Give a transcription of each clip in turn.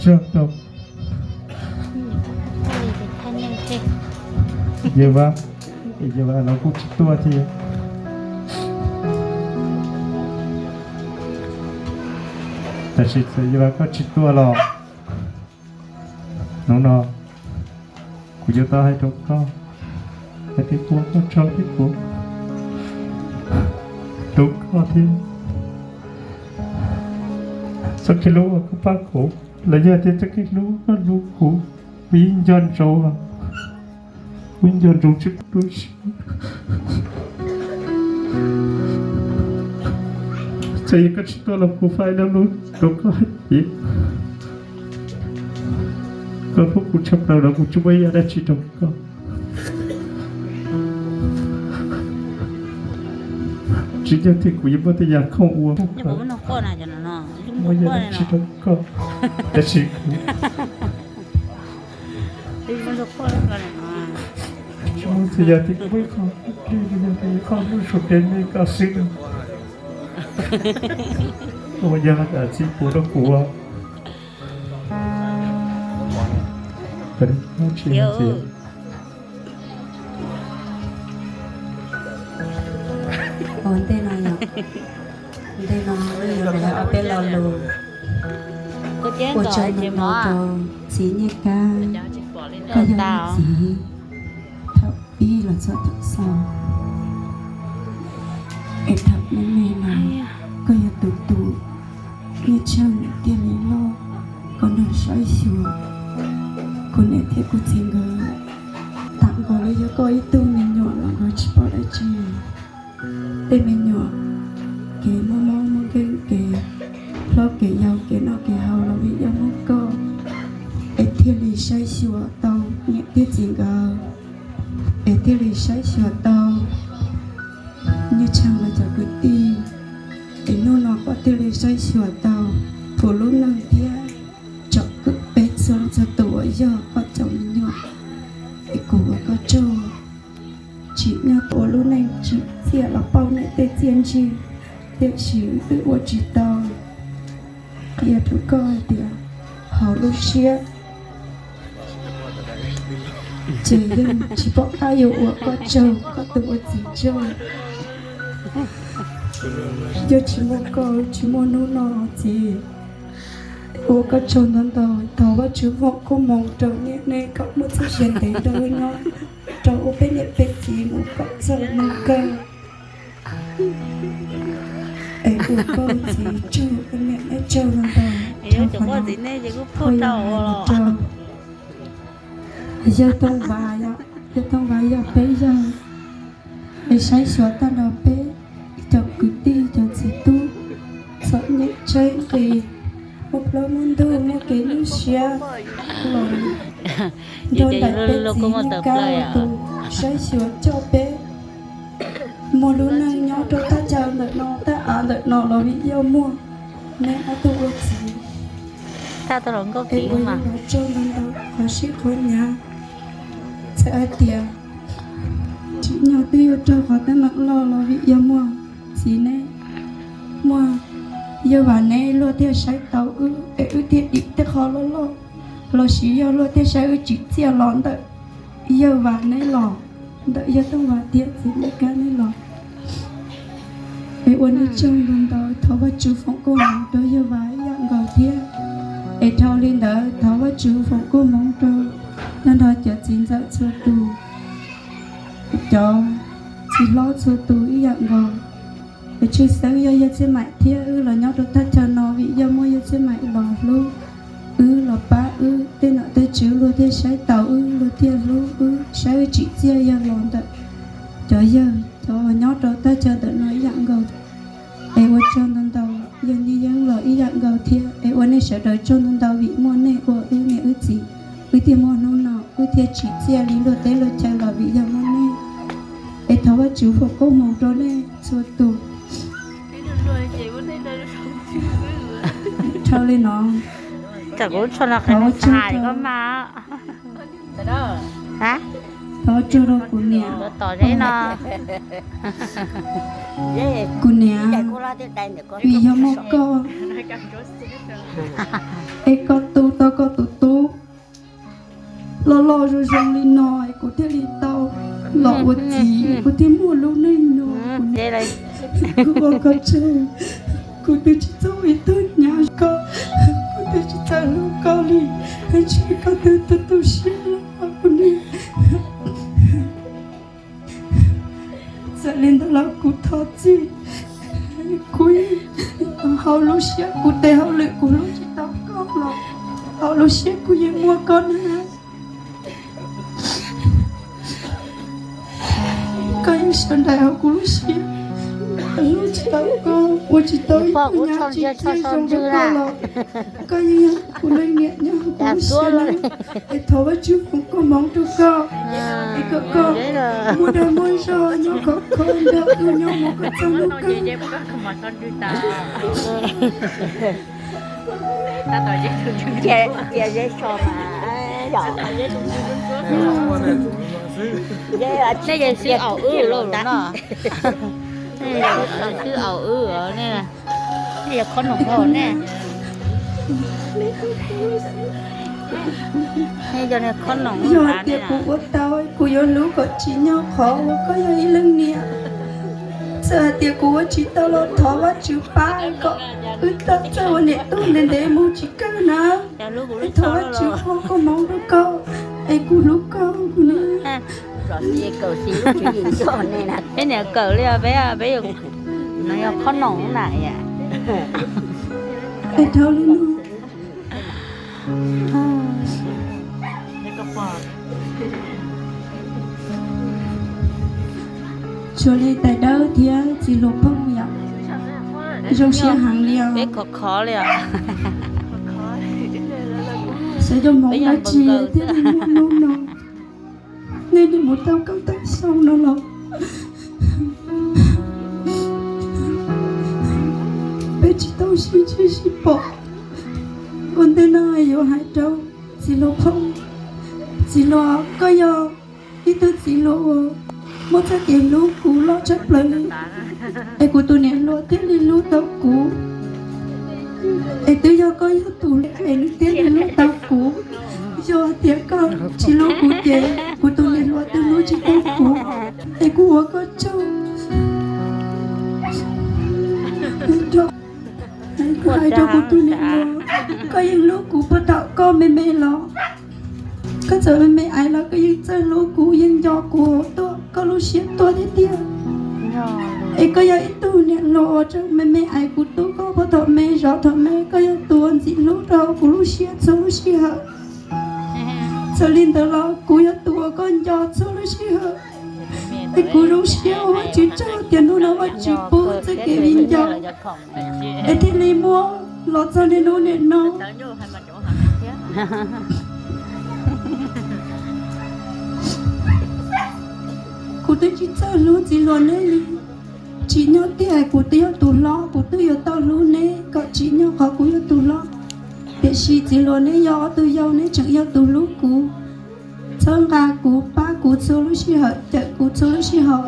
Tsaug rau yawg Vaj, yawg Vaj los kuj tsis tuaj thiab. Tab sis txawm yawg Vaj koj tsis tuaj los hnub no kuv yuav tau hais rau koj hais tias kuv ua koj tsaug thiab kuv hlub koj thiab. Txoj kev hlub uas koj pab kuv los yog tias txoj kev hlub koj hlub kuv, kuv yeej nco ntsoov, kuv yeej nco ntsoov tsis tu siab. Txawm yog koj tsis tuaj los kuv faib lub lub rau koj hais tias koj hlub kuv tshaj plaws los kuv tsis muaj ib yam dab tsi rau koj. Tsis yog tias kuv yuav muaj tej yam khoom ua, muaj yam dab tsi rau koj, tab sis kuv tsis muaj txhua yam tias kuv muaj ib qho, yog tias ib qho hlub suav dev me koj xwb. Ua yog txij puas rau kuv. Ua ntej no, ntej no wb yuav los hais ob peb lo lus. Ua tsaug ntau ntau rau txiv Nyiaj Kab, koj yog leej txiv thaum pib los txog thaum xaus. Es thaum me me no koj yog tus tu, Nyiaj Tsheej thiaj li loj, koj nrog saib xyuas kuv niam thiab kuv txiv nkawd. Tag nkaus li yog koj ib tug me nyuam los nkawd tsis paub dab tsi. Tej me nyuam kev mob mob muaj nkeeg, kev hlob kev yau, kev noj kev haus los vim yog muaj koj, es thiaj li saib xyuas tau niam thiab txiv nkawd, es thiaj li saib xyuas tau Nyiaj Tsheej lawv cov kwv tij. Es hnub no koj thiaj li saib xyuas tau kuv lub neej thiab tsom kwm peb txhua leej txhua tus uas yog koj cov me nyuam. Es kuv ua koj tsaug, tsim nyog ua lub neej tsim txiaj los pauj niam tej txiaj ntsig, tiam sis wb ua tsis tau qhia rau koj hais tias hauv lub siab ces yeej tsis pom qab yuav ua koj tsaug, koj tus ua txiv tsaug. Yog tsis muaj koj, tsis muaj hnub no txiv. Ua koj tsaug ntau ntau, thov Vajtswv foom koob hmoov rau niam nej kom muaj txoj sia ntev rau wb nyob, rau ua peb niam peb txiv mus kom txog hnub kawg. Es ua koj txiv tsaug, ua niam neb tsaug ntau ntau. Thov qhov no kuj yog hais rau yawg Tooj Vas, yawg Tooj Vas yog peb yawg, es saib xyuas tag nrho peb cov kwv tij cov txiv tub txom nyem tshaib nqhis, muaj plaub muaj ntug, muaj kev nyuaj siab los nrog nraim peb txiv Nyiaj Kab ua tus saib xyuas coj peb muaj lub neej nyob rau thaj chaw ntawm no, thaj av ntawm no los vim yog muaj neb ob tug ua txiv. Es ua yawg Vas tsaug ntau ntau qhov sib qhov hnyav. Txawm hais tias tsim nyog twb yuav raug qhov teeb meem loj los vim yog muaj txiv neb, muaj yawg Vas neb luag thiaj saib tau wb es wb thiaj dim tej qho loj loj, lossis yog luag thiaj saib wb tsim txiaj los ntawm yawg Vas neb los, ntawm yawg Tooj Vas thiab txiv Nyiaj Kab neb los. Es ua nej tsaug ntau ntau, thov Vajtswv foom koob hmoov rau yawg Vas ib yam nkaus thiab. Es dhau li ntawd thov Vajtswv foom koob hmoov rau tag nrho cov txiv ntxawm txhua tus, cov txiv hlob txhua tus ib yam nkaus. Es tshwj xeeb yog yawg Txhiaj Maim thiab wb los nyob rau thaj chaw no vim yog muaj yawg Txhiaj Maim los hlub wb, los pab wb, tej nom tej tswv luag thiaj saib taus wb, luag thiaj hlub wb, saib wb tsim txiaj yawg los ntawm cov yawg cov nyob rau thaj chaw ntawm no ib yam nkaus. Es ua tsaug ntau ntau, yog nej yeej los ib yam nkaus thiab. Es ua nej sawv daws tsaug ntau ntau vim muaj nej ua wb niam wb txiv, wb thiaj muaj hnub no, wb thiaj tsim txiaj li luag teb luag chaw los vim yog muaj nej. Es thov Vajtswv foom koob hmoov rau nej txhua tus. Dhau li no, thov Vajtswv, Thov tsaug rau kuv niam. Kuv niam, vim yog muaj koj es koj tu tau koj tus tub loj loj zoo zoo li no es kuv thiaj li tau los ua txiv, kuv thiaj muaj lub neej no. Kuv ua koj tsaug, kuv twb tsis txawj ua ib tug nyab koj, kuv twb tsis txawj hlub koj li, ntshe koj twb tu tu siab los kuv niam. Txawm li ntawd los kuv thov txim, kuv hauv lub siab kuv tes hauj lwm kuv hlub tsis tau koj los hauv lub siab kuv yeej muaj koj na. Koj yeej sawv daws hauv kuv lub siab, hlub tsis tau koj, ua tsis tau ib tug nyab tsis txawj zoo rau koj los koj yeej yog kuv leej niam nyob hauv kuv lub siab na. Es thov Vajtswv foom koob hmoov rau koj, es kom koj muaj dag muaj zog nyob khov kho nrog wb nyob mus kom txog hnub kawg. Nej yeej xwb aus wb lauj no. Xwb aus wb ne. Nej yog qhob noom ne. Nej yog qhob noom. Yog hais tias kuv ua tau, kuv yuav hlub kom tsim nyog qhov uas koj yog ib leej niam. Txawm hais tias kuv ua tsis tau los thov Vajtswv pab kom wb tau txawj ua niam tub ntev ntev mus tsis kawg na. Es thov Vajtswv foom koob hmoov rau koj, es kuv hlub koj. Peb niam kawm li os, peb, peb no yog qhob noom na. Tsuas li tais dawb thiab txiv hluas phooj yom, zoo siab heev li os. Peb khov khov li os. Xyov yog hmoov dab tsi thiaj li muaj hnub no, nej niaj mus tau koj teem xyoo no los peb tsis tau sib ntsib sib pom. Ua ntej no yuav hais rau txiv hluas phooj, txiv hluas, koj yog ib tug txiv hluas uas muaj txoj kev hlub kuv loj tshaj plaws li, es kuv tus niam hluas thiaj li hlub tau kuv. Es twb yog koj yog tus hlub es nws thiaj li hlub tau kuv. Yog tias koj tsis hlub kuv ces kuv tus niam hluas twb hlub tsis tau kuv. Es kuv ua koj tsaug. Kuv hais rau kuv tus niam hluas, koj yeej hlub kuv puag thaum koj me me los. Koj txawm me me aiv los koj yeej txawj hlub kuv, yeej nco kuv tuaj koj lub siab tuaj tiag tiag. Es koj yog ib tug niam hluas uas txawm me me aiv kuv tu koj puag thaum me zov thaum me, koj yog tus uas ntxim hlub rau kuv lub siab txhua lub sij hawm. Txawm li ntawd los kuv yog tus uas koj nco txhua lub sij hawm. Es kuv zoo siab ua Vajtswv tsaug tias hnub no Vajtswv pub txoj kev viv ncaus es thiaj li muaj los txog niaj hnub niam no. Kuv twb tsis txawj hlub txiv hluas neb li. Tsim nyog tiag kuv twb yog tus hlob, kuv twb yuav tau hlub neb kom tsim nyog qhov kuv yog tus hlob. Tiam sis txiv hluas neb yog ob tug yau, neb tseem yog tus hlub kuv, txhawb nqa kuv, pab kuv txhua lub sij hawm, cawm kuv txhua lub sij hawm.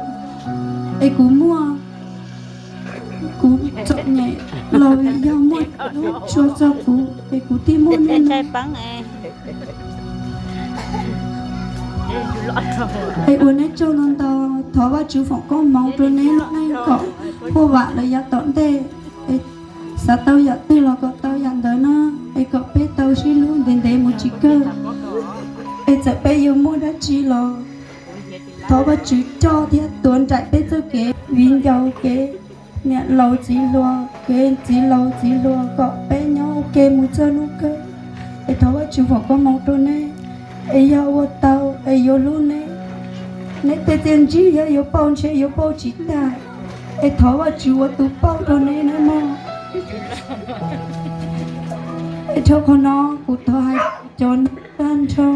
Es kuv muaj, kuv txom nyem los vim yog muaj neb tshua txog kuv es kuv thiaj muaj niaj hnub. Es ua neb tsaug ntau ntau, thov Vajtswv foom koob hmoov rau neb lub neej kom huaj vam lawm yav tom ntej. Es xav tau yam twg los kom tau yam ntawd na, es kom peb tau sib hlub ntev ntev mus tsis kawg. Es txawm peb yuav muaj dab tsi los thov Vajtswv coj thiab tuav nraim peb txoj kev viv ncaus, kev niam laus txiv hluas, kev txiv laus txiv hluas kom peb nyob ua ke mus txog hnub kawg. Es thov Vajtswv foom koob hmoov rau neb, es yog ua tau es yuav hlub neb, neb tej txiaj ntsig yog yuav pauj ntshe yuav pauj tsis tag. Es thov Vajtswv ua tus pauj rau neb nawb mog. Es dhau qhov no kuv thov hais cov tag nrho,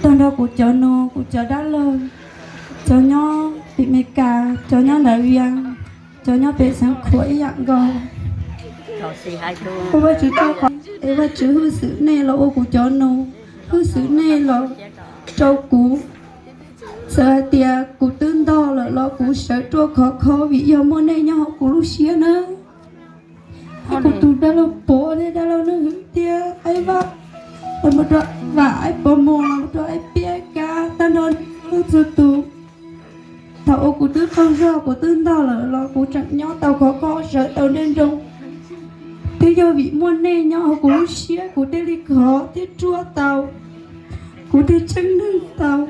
tag nrho kuv cov nus, kuv cov dab laug, cov nyob tim Meskas, cov nyob ntawm Vias, cov nyob pem xeev Khuam ib yam nkaus. Ua Vajtswv tsaug qhov es Vajtswv hwj xwm nej los ua kuv cov nus, Tub xwm nej los rau kuv, txawm hais tias kuv twb ntog lawm los kuv sawv ruaj khov kho vim yog muaj nej nyob hauv kuv lub siab na. Kuv tus dab laug Pov thiab dab laug Neej Hwm thiab Aib Vaj, los mus rau Vam, Aib Pov Mos, los mus rau Aib Piab Kab, tag nrho lub txhua tus. Thaum uas kuv twb qaug zog, kuv twb ntog lawm los kuv tseem nyob tau khov kho, sawv tau nrov nroo. Twb yog vim muaj nej nyob hauv kuv lub siab kuv thiaj li khov thiab ruaj tau, kuv thiaj tseeb neeg tau.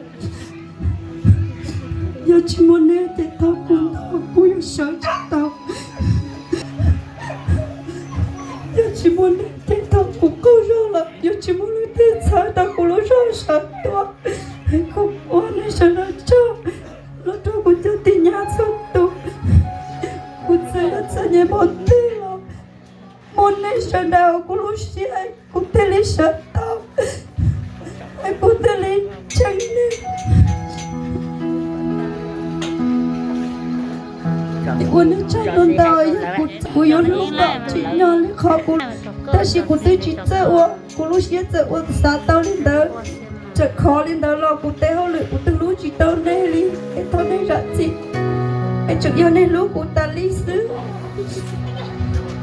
Yog tsis muaj nej ces thaum kuv ntog kuv yuav sawv tsis tau. Yog tsis muaj nej ces thaum kuv qaug zog lawm yuav tsis muaj leej twg txhawb tau kuv lub zog sawv tuaj. Kuv ua nej sawv daws tsaug, los rau kuv cov tij nyab txhua tus. Kuv txawm yuav txom nyem npaum twg los muaj nej sawv daws hauv kuv lub siab, kuv thiaj li sawv tau, es kuv thiaj li tseeb neeg. Ua nej tsaug ntau ntau, yog kuv, kuv yuav hlub kom tsim nyog li qhov kuv, tab sis kuv twb tsis txawj ua, kuv lub siab txawm ua xav tau li ntawd, txawm khov li ntawd los kuv tes hauj lwm kuv twb hlub tsis tau nej li, es thov nej zam txim, es tseem yog nej hlub kuv tas li xwb.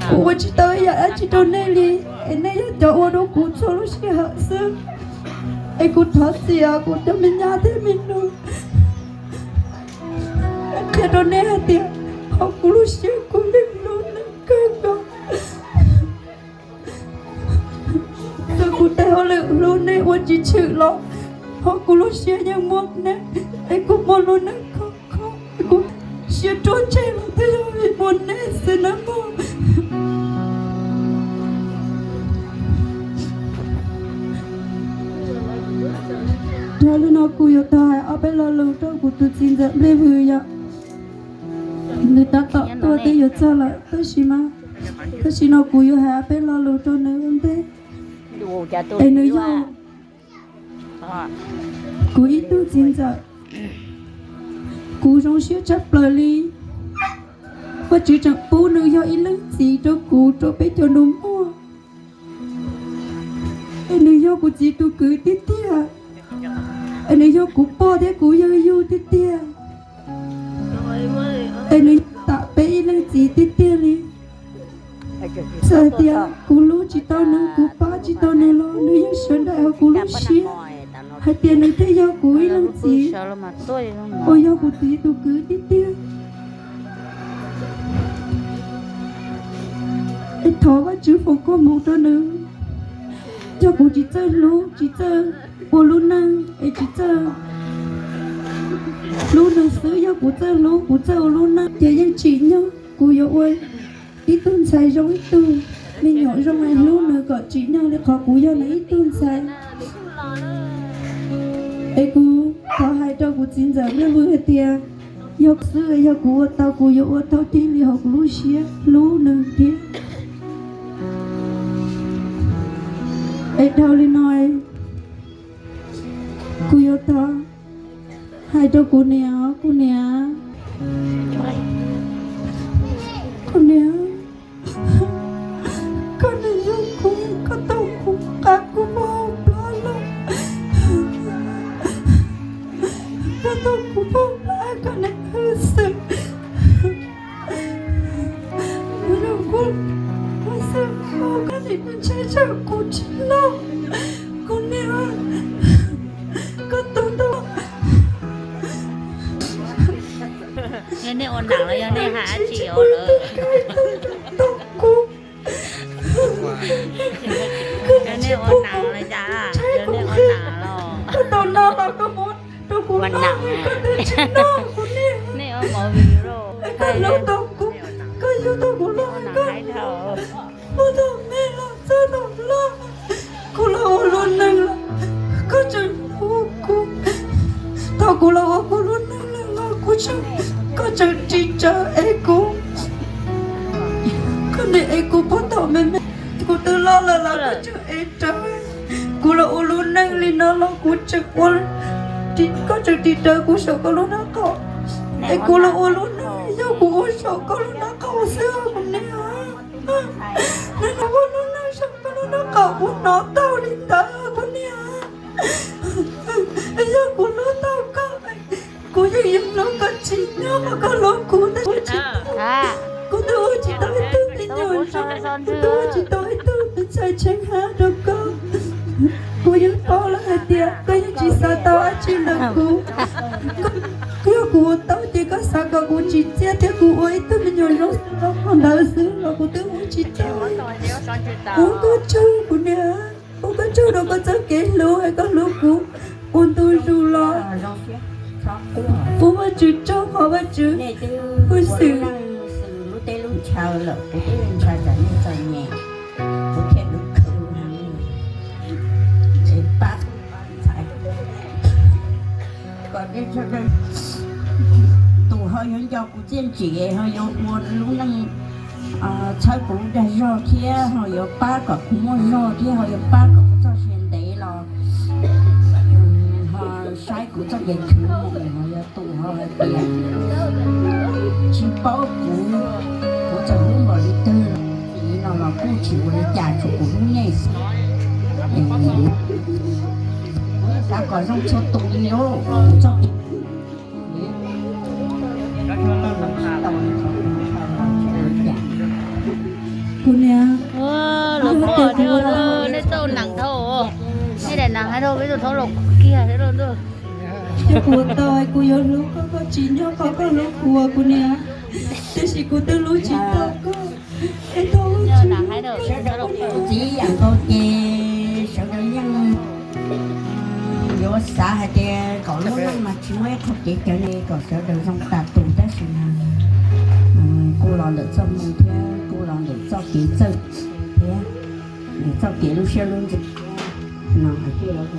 Kuv ua tsis tau ib yam dab tsi rau nej li, es nej yog cov ua rau kuv txhua lub sij hawm xwb. Es kuv thov txim os kuv cov me nyab thiab me nus, qhia rau nej hais tias hauv kuv lub siab kuv yeej hlub nej kawg nkaus. Txawm kuv tes hauj lwm hlub nej ua tsis tshwm los hauv kuv lub siab yeej muaj nej, es kuv muaj lub neej khov kho, kuv siab ruaj ntseg los twb yog vim muaj nej xwb nawb mog. Dhau li no kuv yuav tau hais ob peb lo lus rau kuv tus txiv ntxawm Npliaj Vwm yom. Nws tab tom tuaj twb yuav txog lawm tab sis mas, tam sim no kuv yuav hais ob peb lo lus rau nws ua ntej. Es nws yog kuv ib tug txiv ntxawm, kuv zoo siab tshaj plaws li. Vajtswv tseem pub nws yog ib leej txiv rau kuv rau peb cov nus muag. Es nws yog kuv txiv tus kwv tiag tiag, es nws yog kuv pog thiab kuv yawg yug tiag tiag, es nws yog tam peb ib leej txiv tiag tiag li. Txawm hais tias kuv hlub tsis tau nws, kuv pab tsis tau nws los nws yeej sawv daws hauv kuv lub siab hais tias nws thiaj yog kuv ib leej txiv uas yog kuv txiv tus kwv tiag tiag. Es thov Vajtswv foom koob hmoov rau nws. Yog kuv tsis txawj hlub, tsis txawj ua lub neej, es tsis txawj hlub nws xwb, yog kuv txawj hlub, kuv txawj ua lub neej ces yeej tsim nyog kuv yuav ua ib tug ntxhais zoo, ib tug me nyuam zoo es hlub nws kom tsim nyog li qhov kuv yog nws ib tug ntxhais. Es kuv thov hais rau kuv txiv ntxawm Npliaj Vwm hais tias, yog xwb yog kuv ua tau, kuv yuav ua tau tib li hauv kuv lub siab hlub nws thiab. Es dhau li no, kuv yuav tau hais rau kuv niam, kuv niam, kuv niam, koj niam yog kuv, koj tau kuv qab kuv muag hauv plab los, koj tau kuv muag hauv plab, koj niam hwj xwm, kuv yog kuv hwj xwm, koj niam ntshai tsam kuv tsis loj, kuv niam, koj tus ntawd. Yog nej ua neeb los yog nej hais dab tsi os lawm? Yog nej ua neeb los cas, yog nej ua neeb los? Koj tau no los koj muab rau kuv noj, koj twb tsis noj kuv niam. Nej ua movie los? Koj hlub tau kuv, koj yug tau kuv los, koj muab tau me los txog tau loj, kuv los ua lub neej los, koj tseem hlub kuv. Thaum kuv los ua kuv lub neej lawm los kuv tseem, koj tseem ris tsawv es kuv, koj niam es kuv puag thaum me me, kuv twb loj lawm los koj tseem ev rawv. Kuv los ua lub neej li no los kuv tseem ua, koj tseem ris rawv kuv saum koj lub nab qaum, es kuv los ua lub neej yog kuv ua saum koj lub nab qaum xwb kuv niam. Nws ua lub neej saum koj lub nab qaum kuv hnov tau li ntawd kuv niam. Yog kuv hlub tau koj, kuv yeej yuav hlub koj tsis nyob qhov koj hlub kuv, tab sis kuv twb ua tsis tau ib tug me nyuam zoo, kuv twb ua tsis tau ib tug me ntxhais tsheej hab rau koj. Kuv yeej paub lawm hais tias koj yeej tsis xav tau dab tsi ntawm kuv. Yog kuv ua tau ces koj xav kom kuv tsim txiaj thiab kuv ua ib tug me nyuam zoo xwb los qhov ntawd xwb los kuv twb ua tsis tau. Ua koj tsaug kuv niam, ua koj tsaug rau koj txoj kev hlub es koj hlub kuv ua ntu zus los. Ua Vajtswv tsaug qhov Vajtswv pub xwm. Lub teb lub chaw lawm kuv twb ntshaw txom nyem txom nyem, kuv thiaj khwv khwv heev li. Pab ntxhais kom tus ho yuav nco kuv txiaj ntsim ho yuav ua lub neej txhawb kuv dag zog thiab ho yuav pab kom kuv muaj zog thiab ho yuav pab kom kuv txoj sia ntev los ho saib kuv txoj kev khwv mus ho yuav tus ho hais tias tsis paub kuv, kuv txawm hlub npaum li twg, txiv no los kuj tsis ua li cas, tsuas kuv hlub nej xwb. Xav kom zoo txhua tus li lauj, kuv txoj kev Kuv niam, lub poj ntsuag nej txauj nees dhau, nej daim nees hais rau peb tus thaub laus kiag thiab lauj ntuj. Yog kuv tau kuv yuav hlub koj, koj tsis nyob qhov koj hlub kuv, kuv niam, tiam sis kuv twb hlub tsis tau koj. Es thaum sawv daws tus txiv yam nkaus ces sawv daws yeej yuav xav hais tias kom lub neej mas tsis muaj ib qho kev cawv li, kom sawv daws zoo tas tus, tab sis mas kuj los ntawm txoj hmoo thiab kuj los ntawm txoj kev txawj thiab txoj kev lub siab lub ntsws no hais tias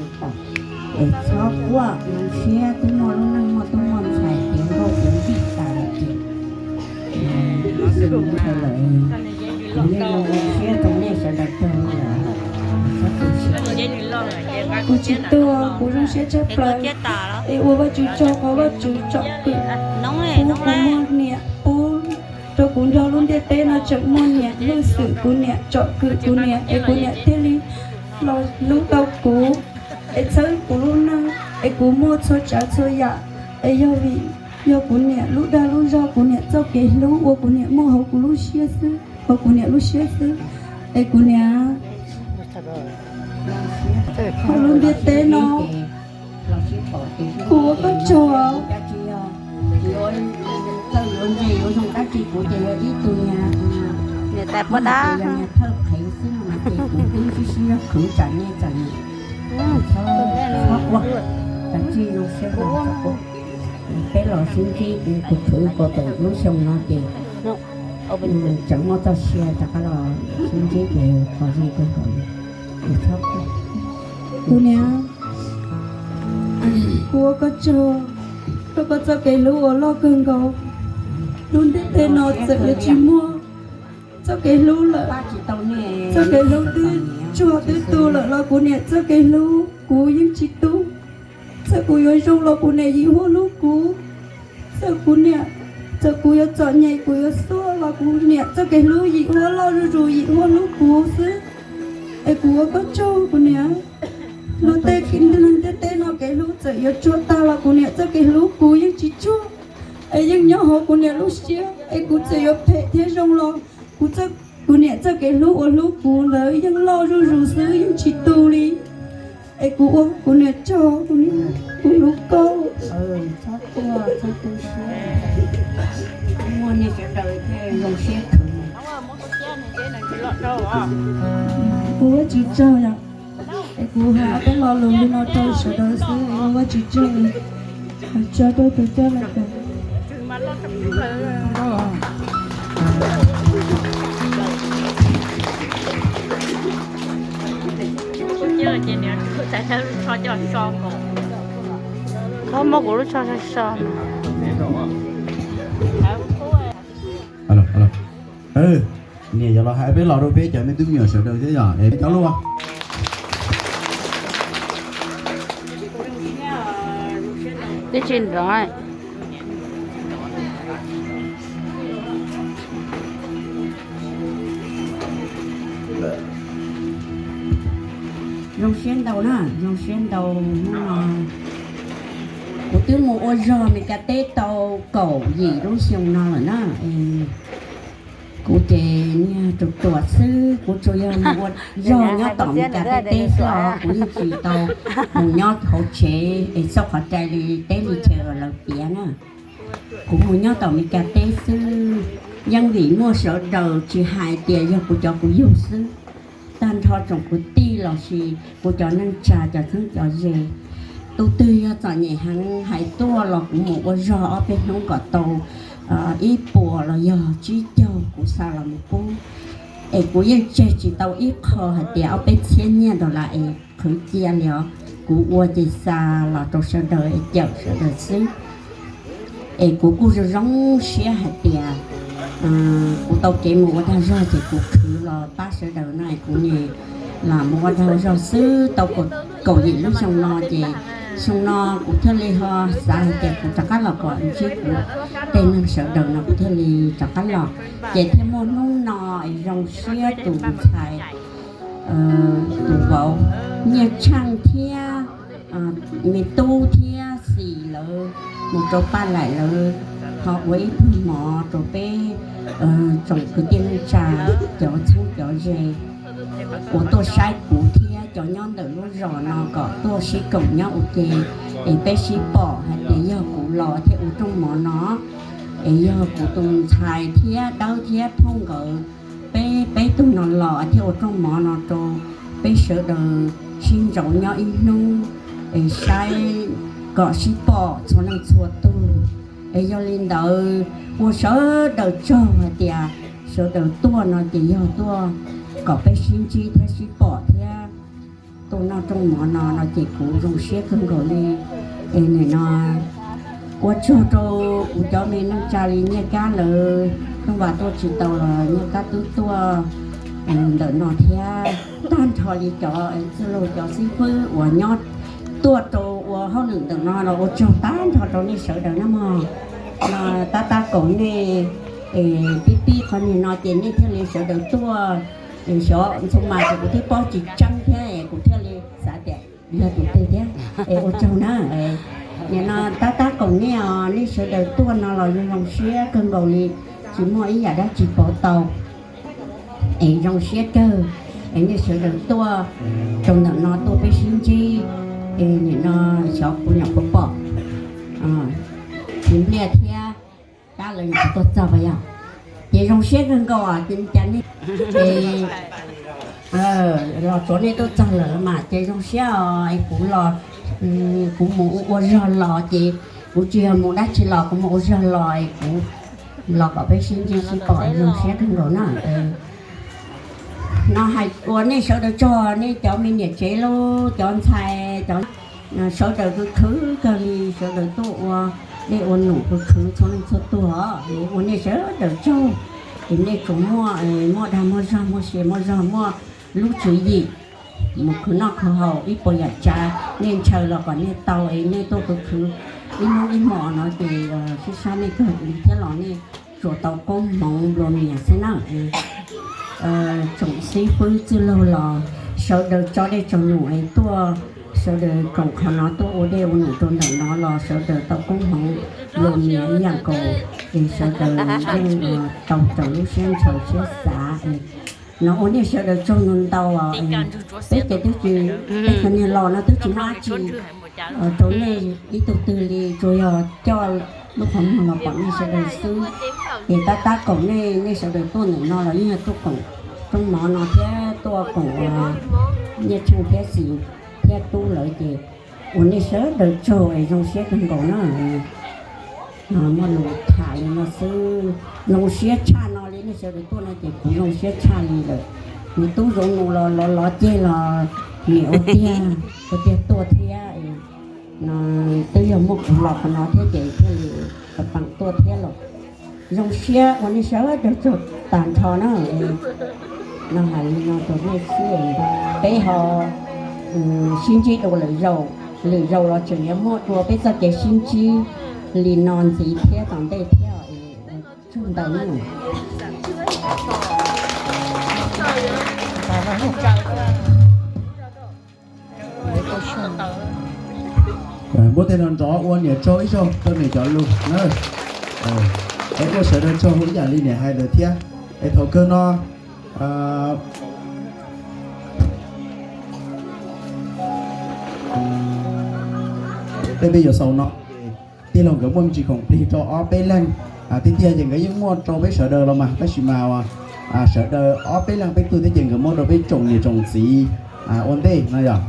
es txhob quaj zoo siab, twb muaj lub neej muaj tub muaj ntxhais tiav nkauj tiav npij tas lawm ces ntawd lawm, kuv yeej zoo siab rau nej sawv daws kawg li lawm. Kuv tsis tuag, kuv zoo siab tshaj plaws. Es ua Vajtswv tsaug qhov Vajtswv tsom kwm pub kuv muaj niam, pub rau kuv nrog lub ntiaj teb no tseem muaj niam hwj xwm, kuv niam tsom kwm kuv niam es kuv niam thiaj li los hlub tau kuv, es txhawb kuv lub neej, es kuv muaj txhua tsav txhua yam, es yog vim yog kuv niam lub dag lub zog, kuv niam txoj kev hlub uas kuv niam muaj hauv kuv lub siab xwb, hauv kuv niam lub siab xwb. Es kuv niam, hauv lub ntiaj teb no, kuv ua koj tsaug. Niam tais poj dab, niam thawj qhev xwb no ces kuv twb sib sib khwv tsam nej txom nyem, txhob quaj, txhob txwj zoo siab, txhob quaj. Peb los sib ntsib, kuv khwv kom tawm lub xyoo no ces tseem muaj txoj sia rov qab los sib ntsib ces qhov zoo kawg nkaus li. Kuv niam, kuv ua koj tsaug rau koj txoj kev hlub uas loj kawg nkaus. Lub ntiaj teb no txawm yuav tsis muaj txoj kev hlub lawm, txoj kev hlub twb tsuag twb tu lawm los kuv niam txoj kev hlub kuv yeej tsis tu. Txawm kuv yuav zoo los kuv niam yim huab hlub kuv. Txawm kuv niam, txawm kuv yuav txom nyem kuv yuav xuaj los kuv niam txoj kev hlub yim huab loj zuj zus, yim huab hlub kuv xwb. Es kuv ua koj tsaug kuv niam. Luag tej, luag tej teb no kev hlub txawm yuav tsuag tag los kuv niam txoj kev hlub kuv yeej tsis tsuag, es yeej nyob hauv kuv niam lub siab. Es kuv txawm yuav phem thiab zoo los kuv, kuv niam txoj kev hlub uas hlub kuv ntawd yeej loj zuj zus xwb, yeej tsis tu li. Es kuv ua kuv niam tsaug, kuv hlub koj. Txhob quaj, txhob tu siab, muaj nej sawv daws thiaj zoo siab khwv. Kuv ua Vajtswv tsaug yom. Es kuv hais ob peb lo lus li no rau sawv daws xwb, es ua Vajtswv tsaug. Tsaug rau tus coj lawm. Koj muab kuv lub tsho so so. Niam yuav los hais peb lo rau peb cov me tub me nyuam sawv daws thiab yom, es peb cov lub. Twb tsis nrov. Zoo siab ntau na, zoo siab ntau hnub no. Kuv twb mus ua zog Meskas teb tau kaum yim lub xyoo no lawm na. Kuv ces niag ruam ruam xwb, kuv tsuas yog mus ua zog nyob tom Meskas teb teb xwb os, kuv yeej tsis tau mus nyob hauv tsev es txhob qhov rais li teb li chaw uas lawv piav na. Kuv mus nyob tom Meskas teb xwb, yeej vim muaj sawv daws tsis hais tias yog kuv cov kuv yug xwb, tag nrho tsoom kwv tij los sis kuv cov neej tsa cov txheeb cov ze. Tus twg yog txom nyem heev hais tuaj los kuv mus ua zog ob peb hnub kom tau ib puas los yog tsib caug, kuv xa los mus pub. Es kuv yeej tseg tsis tau ib qho hais tias ob peb txhiab nyiaj dollar es qhwv cia li os. Kuv ua ces xa los rau sawv daws es cawm sawv daws xwb. Es kuv kuj zoo zoo siab hais tias kuv tau kev mus ua dag zog ces kuv khwv los pab sawv daws no es kuv nim los mus ua dag zog xwb tau kaum yim lub xyoo no ces xyoo no kuv thiaj li ho xav hais tias kuv rov qab los kom ntsib kuv tej neeg sawv daws no kuv thiaj li rov qab los. Ces thiaj muaj hnub no es zoo siab tus ntxhais, tus vauv Nyiaj Tsheej thiab me tub thiab xis lawv mus rau Paj Laim lawv ho ua ib pluag mov rau peb tsoom kwv tij neej tsa cov txheeb cov ze uas tuaj saib kuv thiab cov nyob ntawm lub zos no kom tuaj sib koom nyob ua ke es peb sib pom hais tias yog kuv los thiab ua rooj mov no es yog kuv tus ntxhais thiab Dawb thiab Phooj nkawd, peb peb tug no los thiab ua rooj mov no rau peb sawv daws sib ntsaum nyob ib hnub es saib kom sib pom txhua leej txhua tug. Es yog li ntawd ua sawv daws tsaug hais tias sawv daws tuaj no ces yog tuaj kom peb sib ntsib thiab sib pom thiab tuaj noj rooj mov no no ces kuv zoo siab kawg nkaus li. Es nim no ua tsaug rau kuv cov me neej tsa li Nyiaj Kab lawv, Tooj Vas tuaj tsis tau los Nyiaj Kab twb tuaj ntawm no thiab tag nrho li cov txwj laug cov xib fwb uas nyob tuaj rau ua hauj lwm ntawm no los ua tsaug tag nrho rau nej sawv daws na mog. No tab tab kaum nej es pib pib qhov nim no ces nej thiaj li sawv daws tuaj. Xyov ntxhua mas ces kuv twb paub tsis tseeb thiab es kuv thiaj li xav tias yog tus twg thiab. Es ua tsaug na. Nim no tab tab kaum nej os, nej sawv daws tuaj no los zoo zoo siab kawg nkaus li, tsis muaj ib yam dab tsi pauv tau. Es zoo siab kawg es nej sawv daws tuaj rau ntawm no tuaj peb sib ntsib. Es nim no xyov kuv nyuam qhuav pom Txiv Npliaj thiab Kab lawv nyuam qhuav tuaj txog pas yog. Ces zoo siab kawg nkaus os, ces cas nej ces los tsuav nej tuaj txog lawm los mas ces zoo siab os. Es kuv los, kuv mus ua zog los ces kuv tsis yog mus dab tsi los, kuv mus ua zog los es kuv los kom peb sib ntsib sib pom, zoo siab kawg nkaus na. No hais ua nej sawv daws tsaug, nej cov me niam tsev los cov ntxhais cov sawv daws khwv khwv kawg li, sawv daws tuaj ua dej ua num khwv khwv txhua leej txhua tug os. Ua nej sawv daws tsaug, es nej tsuas muaj, muaj dag muaj zog, muaj sia muaj zog, muaj lub tswv yim mus khwv noj khwv haus ib puas yam tsav, nej ntshaw los kom nej tau es nej tuaj khwv khwv ib hnub ib hmo no ces sib sab nej kawg li thiab los nej tsuas tau koob hmoov nplua mias xwb na. Tsoom xib fwb txwj laug los sawv daws tso dej tso num es tuaj, sawv daws koom qhov no tuaj ua dej ua num rau ntawm no los sawv daws tau koob hmoov nplua mias ib yam nkaus, es sawv daws yeej tau raws lub siab ntshaw siab xav. No ua nej sawv daws tsaug ntau ntau. Peb ces twb tsis, peb cov niag los no twb tsis muaj dab tsi rau nej ib tug twg li, tsuas yog coj lub qhov muag los pom nej sawv daws xwb. Ces tab tab kaum nej, nej sawv daws tuaj ntawm no los yeej yog tuaj koom rooj mov no thiab tuaj koom Nyiaj Tsheej thiab Xis thiab Tub lawv ces ua nej sawv daws tsaug es zoo siab kawg nkaus na. Muaj lus tham li no xwb, zoo siab tshaj no li nej sawv daws tuaj no ces kuv zoo siab tshaj li lawm. Nws tub zoov nus los lov lov ceg los niam ua tiag, ua tiag tuaj thiab. No twb yog muaj kuv los qhov no thiab ces thiaj li peem tuaj thiab los. Zoo siab ua nej sawv daws tsaug tag nrho na. No hais li no rau nej xwb, peb ho sib ntsib dua lwm zaus, lwm zaus los tseem yuav muaj dua peb txoj kev sib ntsib li no ntxiv thiab tom ntej thiab. Tsaug ntau na. Muab tej no nrov ua niam tsaug ib zaug rau niam cov lus na. Es ua sawv daws tsaug ib yam li niam hais ntawd thiab. Es thaum kawg no tej peb yuav xaus no, tij laug nkawd muaj me ntsis khoom plig rau ob peb leeg. Tiag tiag ces nkawd yeej muaj rau peb sawv daws los mas, tab sis mas sawv daws ob peb leeg peb tug thiab ces nkawd muab rau peb tsoom niam tsoom txiv ua ntej no yom.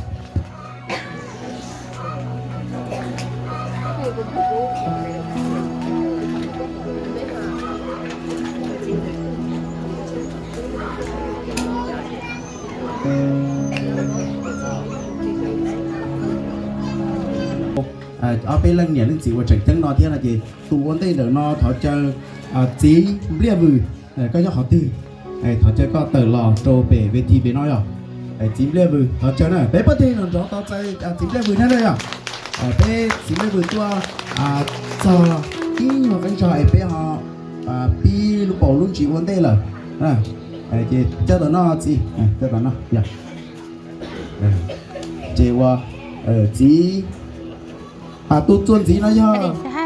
Ob peb leej niam leej txiv uas tseem ceeb no thiab no ces tus ua ntej ntawm no thov caw txiv Npliaj Vws, koj nyob qhov twg? Thov caw koj tawm los rau pem ve thi pem no yom. Txiv Npliaj Vws thov caw na, peb pab teg nrov nrov tau txais txiv Npliaj Vws na yom. Peb txiv Npliaj Vws tuaj txog ib nyuag qeeb zog es peb ho pib lub paus lub ntsis ua ntej lawm. Ces coj tom no txiv, coj tom no. Ces ua txiv, tus txuas ntxiv no yog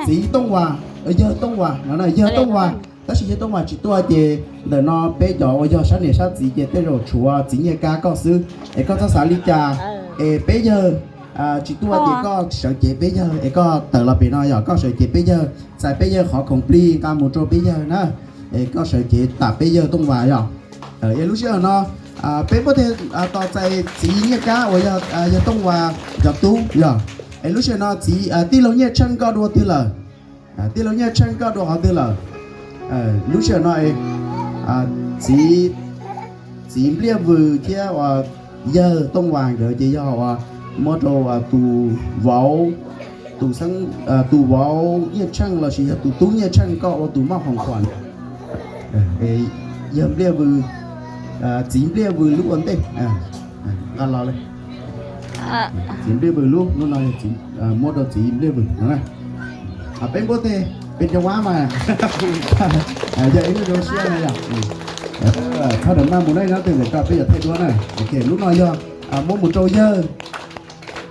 txiv Tooj Vas, yawg Tooj Vas no, yawg Tooj Vas. Tab sis yawg Tooj Vas tsis tuaj ces ntawm no peb cov uas yog sab niam sab txiv ces tej zaum tshuav txiv Nyiaj Kab koj xwb. Es koj txhob xav li cas, es peb yawg tsis tuaj ces koj sawv cev peb yawg es koj tawm los pem no yom, koj sawv cev peb yawg, txais peb yawg qhov khoom plig nqa mus rau peb yawg na. Es koj sawv cev tam peb yawg Tooj Vas yom. Es lub sij hawm no peb muab teg tos txais txiv Nyiaj Kab uas yog Tooj Vas cov tub yom. Es lub sij hawm no txiv, tij laug Nyiaj Tsheej koj dua twg lawm? Tij laug Nyiaj Tsheej koj dua qhov twg lawm? Lub sij hawm no txiv, txiv Npliaj Vws thiab uas yawg Tooj Vas nkawd ces yog uas muab rau tus vauv, tus xeeb, tus vauv Nyiaj Tsheej lossis yog tus tub Nyiaj Tsheej koj ua tus moj hoom khuam. Yawg Npliaj Vws, txiv Npliaj Vws lub ua ntej. Nqa los li. Txiv Npliaj Vws lub, lub no yog txiv, muab rau txiv Npliaj Vws no na. Peb npuab teg peb cov vab mas yog ib lub zoo siab na yom. Txhob daws maj mus na, nyob twg ntawm ko peb yuav thaij duab na. Ok, lub no yog muab mus rau yawg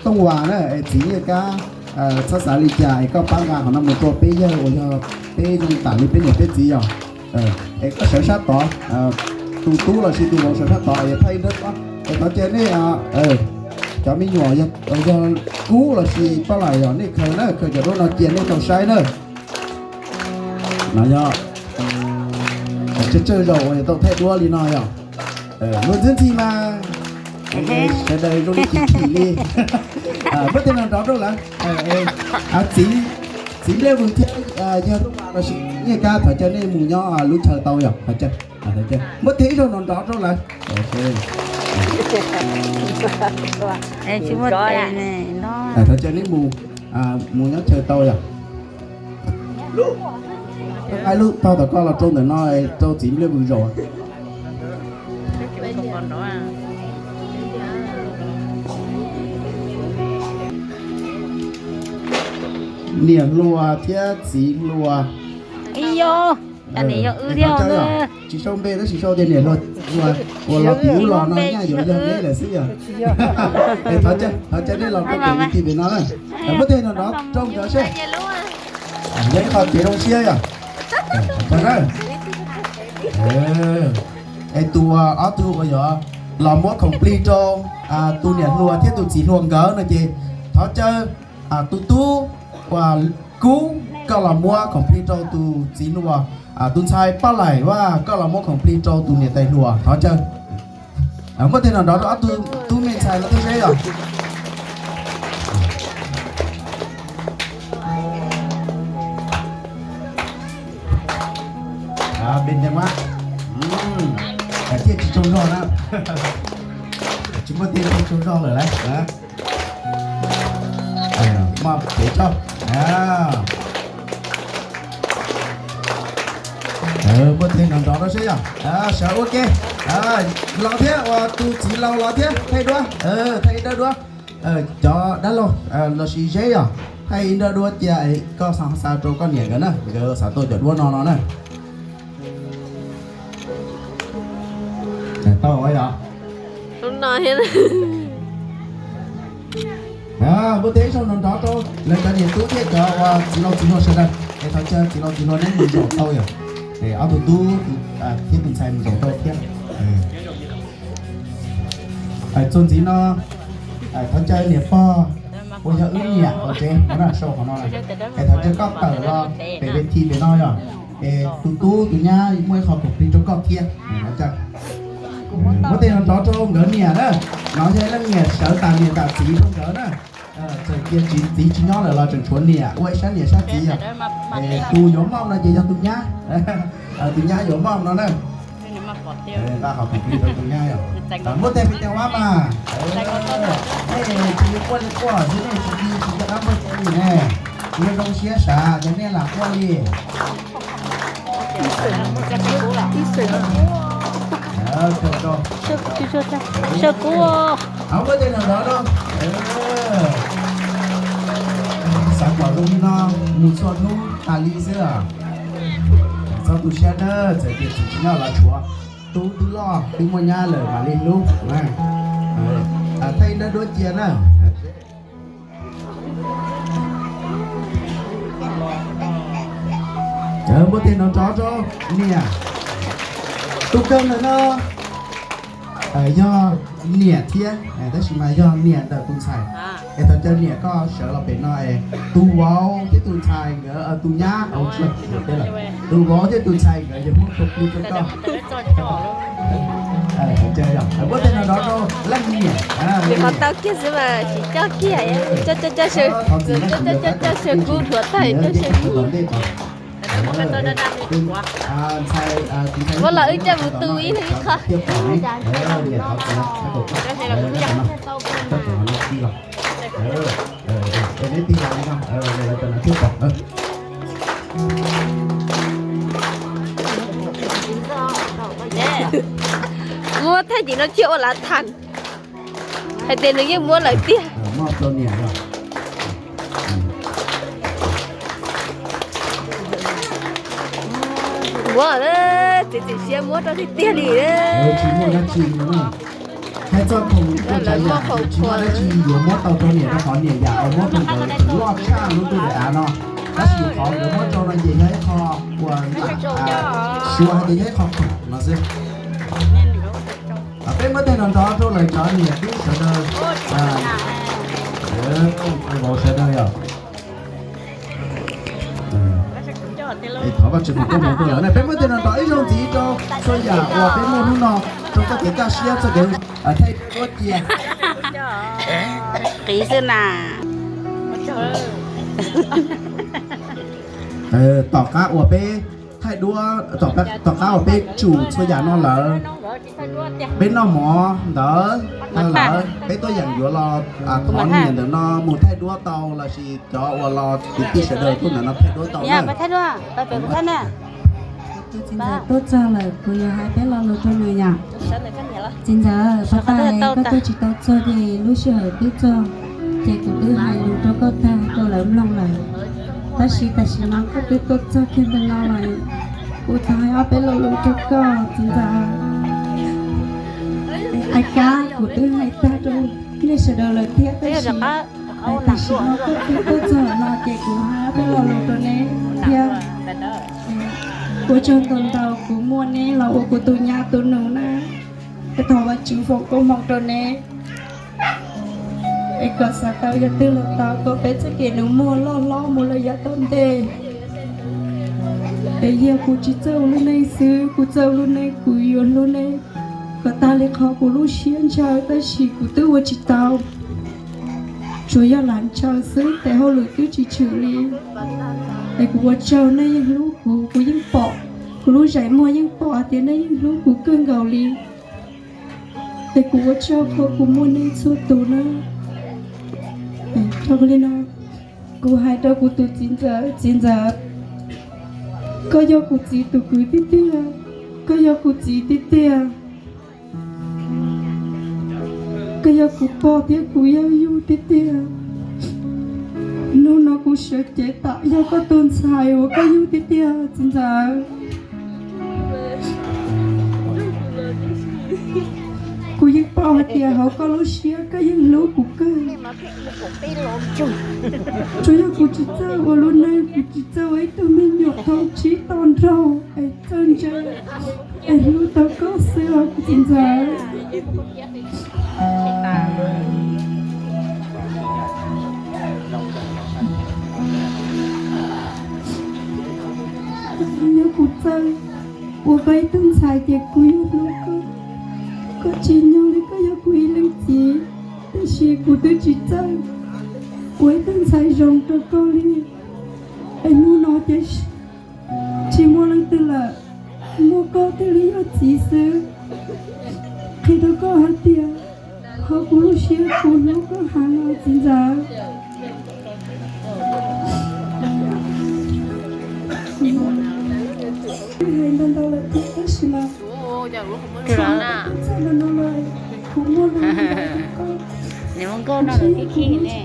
Tooj Vas na, es txiv Nyiaj Kab, txhob xav li cas es koj pab nqa qhov no mus rau peb yawg uas yog peb zoo tam li peb niam peb txiv yom. Es koj sawv sab tod, tus tub lossis tus vauv sawv sab tod es thaij duab, es thov caw nej cov me nyuam yog kub lossis pab lais yog nej khaws na, khaws cov duab no cia nej tau saib na. No yog tsawg tsawg zaus uas yuav tau thaij duab li no yom. Luag ntxwb ntxhi mas sawv daws zoo li chim chim li. Muab teg nrov nrov rau lawv. Txiv, txiv Npliaj Vws thiab yawg Tooj Vas lossis Nyiaj Kab thov caw nej mus nyob lub chaw tau yom. Muab teg ib zaug nrov nrov rau lawv. Thov caw nej mus, mus nyob chaw tau yom. Aib lub tog tom koj los rau ntawm no, rau txiv Npliaj Vws zaum. Niam hluas thiab txiv hluas. Tsis sau npe tab sis sau tias niam hluas, uas los tim ub los no nyaj yuav yog neb lawm xwb yog. Thov caw nej los rau pem ti pem no na. Muab teg nrov nrov rau nkawd seb. Yog ib qho kev zoo siab yom. Es tus ob tug uas yuav los muab khoom plig rau tus niam hluas thiab tus txiv hluas nkawd no ces thov caw tus tub uas kub koj los muab khoom plig rau tus txiv hluas, tus ntxhais Paj Laim Vaj koj los muab khoom plig rau tus niam tais hluas, thov caw. Muab teg nrov nrov rau ob tug tub me ntxhais no thiab seb yom. Thiaj tsis tsaug zog na. Tsis muaj tiag, tsis tsaug zog lawm lauj. Maj pem tso. Muab teg nrov nrov rau seb yom. Sawv ua ke. Los thiab, ua tus txiv laus los thiab thaij duab, thaij ib nrawb duab. Cov dab laug lossis Zeb yom, thaij ib nrawb duab cia koj xa xa rau koj niam nkawd na, nkawd xav tau cov duab no no na. Tau yom. Npua teb ib zaug nrov nrov rau lawv cov niam tub thiab cov uas txiv laus txiv hluas sawv daws es thov caw txiv laus txiv hluas neb mus zaum tau yom. Ob tug tub thiab tus ntxhais mus zaum tau thiab. Txuas ntxiv no thov caw niam pog uas yog wb niam hauv tsev no na, sau qhov no na, es thov caw koj tawm los pem ve thi pem no yom. Es tus tub tus nyab muaj ib qho khoom plig rau koj thiab. Muab tej no nrov rau nkawd niam na, no yog leej niam sawv tas niam tas txiv rau nkawd na. Txawm tias txiv tsis nyob lawm los tseem tshuav niam ua ib sab niam sab txiv yom. Tus yuav moj no ces yog tus nyab, tus nyab yuav moj no na. Nqa qhov khoom plig rau tus nyab yom. Muab tej plig tej vab mas, nej tsis quaj li quaj xwb, nej tsis tsis rov qab muaj txiv ne, yuav zoo siab sav ces nej lam quaj li. Muab tej no nrov rau, xav kom zoo li no mus txhua hnub tas li xwb. Txhob tu siab nawb, txawm tias txiv tsis nyob los tshuav tub twb loj twb muaj nyab lawm mam li hlub. Thaij ib nrab duab cia na. Muab tej no nrov rau niam. Tus kawg ntawm no yog niam thiab, tab sis mas yog niam ntawm tus ntxhais. Es thov caw niam koj sawv los pem no es tus vauv thiab tus ntxhais nkawd, tus nyab, tus vauv thiab tus ntxhais nkawd yuav muab khoom plig rau koj. Muab tej no nrov rau leej niam. Nws qhov tau kiag xwb mas tsis coj kiag, coj coj coj sawv, coj coj coj sawv kub dhuav tawg coj sawv kub. Muab los wb coj mus tu ib leeg ib qho. Muab thaij tim no thiaj ua lav tham. Hais tias nws yeej muab lawm tiag. Muab, txiav txim siab muab rau tiag tiag li. Hais txog khoom ua tsav yam tsis muaj dab tsi yuav muab tau rau niam, rau qhov niam yam uas muab rau nkawd loj tshaj lub ntuj daim av no. Tab sis qhov nkawd muab rau no ces yog ib qho uas suav hais tias yog ib qho khoom no xwb. Peb muab tej no nrov rau lawv cov niam tub sawv daws, vauv sawv daws yom. Thov Vajtswv foom koob hmoov rau lawv na. Peb muab tej no nrov ib zaug ntxiv rau txhua yam uas peb muaj hnub no rau koj kev kaj siab txoj kev thaij duab cia. Qiv xwb na. Tom qab uas peb thaij duab, tom qab uas peb tsum txhua yam no lawm, peb noj mov ntawd tag lawm, peb tuaj yeem yuav los thov niam ntawm no mus thaij duab tau lossis cov uas los kwv tij sawv daws tuaj ntawm no thaij duab tau na. Txiv ntxawm tuaj txog lawm, kuv yuav hais peb lo lus rau nws yom. Txiv ntxawm, pab tas koj tuaj tsis tau txog ces lub sij hawm twb txog, ces kuv twb hais lus rau koj tag rau lawv mloog lawm. Tab sis tam sim no koj twb tuaj txog kiag ntawm no lawm, kuv thov hais ob peb lo lus rau koj txiv ntxawm. Ai kab, kuv twb hais tag rau nej sawv daws lawm thiab, tab sis tam sim no koj twb tuaj txog no ces kuv hais ob peb lo lus rau neb thiab. Ua tsaug ntau ntau kuv muaj neb los ua kuv tus nyab tus nus na. Es thov Vajtswv foom koob hmoov rau neb, es kom xav tau yam twg los tau, kom peb txoj kev nus muag loj hlob mus lawm yav tom ntej. Es yog kuv tsis txawj ua lub neej xwb, kuv txawj ua lub neej kuv yuav hlub neb kom tag li qhov kuv lub siab ntshaw, tab sis kuv twb ua tsis tau. Tsuas yog lam ntshaw xwb, tes hauj lwm twb tsis tshwm li. Es kuv ua tsaug nej yeej hlub kuv, kuv yeej pom, kuv lub zeem muag yeej pom hais tias nej yeej hlub kuv kawg nkaus li. Es kuv ua tsaug qhov kuv muaj nej txhua tus na. Dhau li no, kuv hais rau kuv tus txiv ntxawm, txiv ntxawm, koj yog kuv txiv tus kwv tiag tiag, koj yog kuv txiv tiag tiag. Koj yog kuv pog thiab kuv yawg yug tiag tiag. Hnub no kuv sawv cev tam yog koj tus ntxhais uas koj yug tiag tiag txiv ntxawm. Kuv yeej paub hais tias hauv koj lub siab koj yeej hlub kuv kawg. Tsuas yog kuv tsis txawj ua lub neej, kuv tsis txawj ua ib tug me nyuam tau tsib tau nraug es txawj ntse es hlub tau koj xwb os kuv txiv ntxawm. Yog kuv txawj ua koj ib tug ntxhais ces kuv yuav hlub koj. Koj tsis nyog li koj yog kuv ib leej txiv, tiam sis kuv twb tsis txawj ua ib tug ntxhais zoo rau koj li. Es hnub no ces tsis muaj leej twg lawm, muaj koj thiaj li yog txiv xwb. Qhia rau koj hais tias qhov kuv lub siab kuv hlub koj heev os txiv ntxawm. Hais ntau ntau lawm thiab tab sis mas txoj no los kuv muaj lus rau koj. Nws muaj nkauj no los khib khib ne,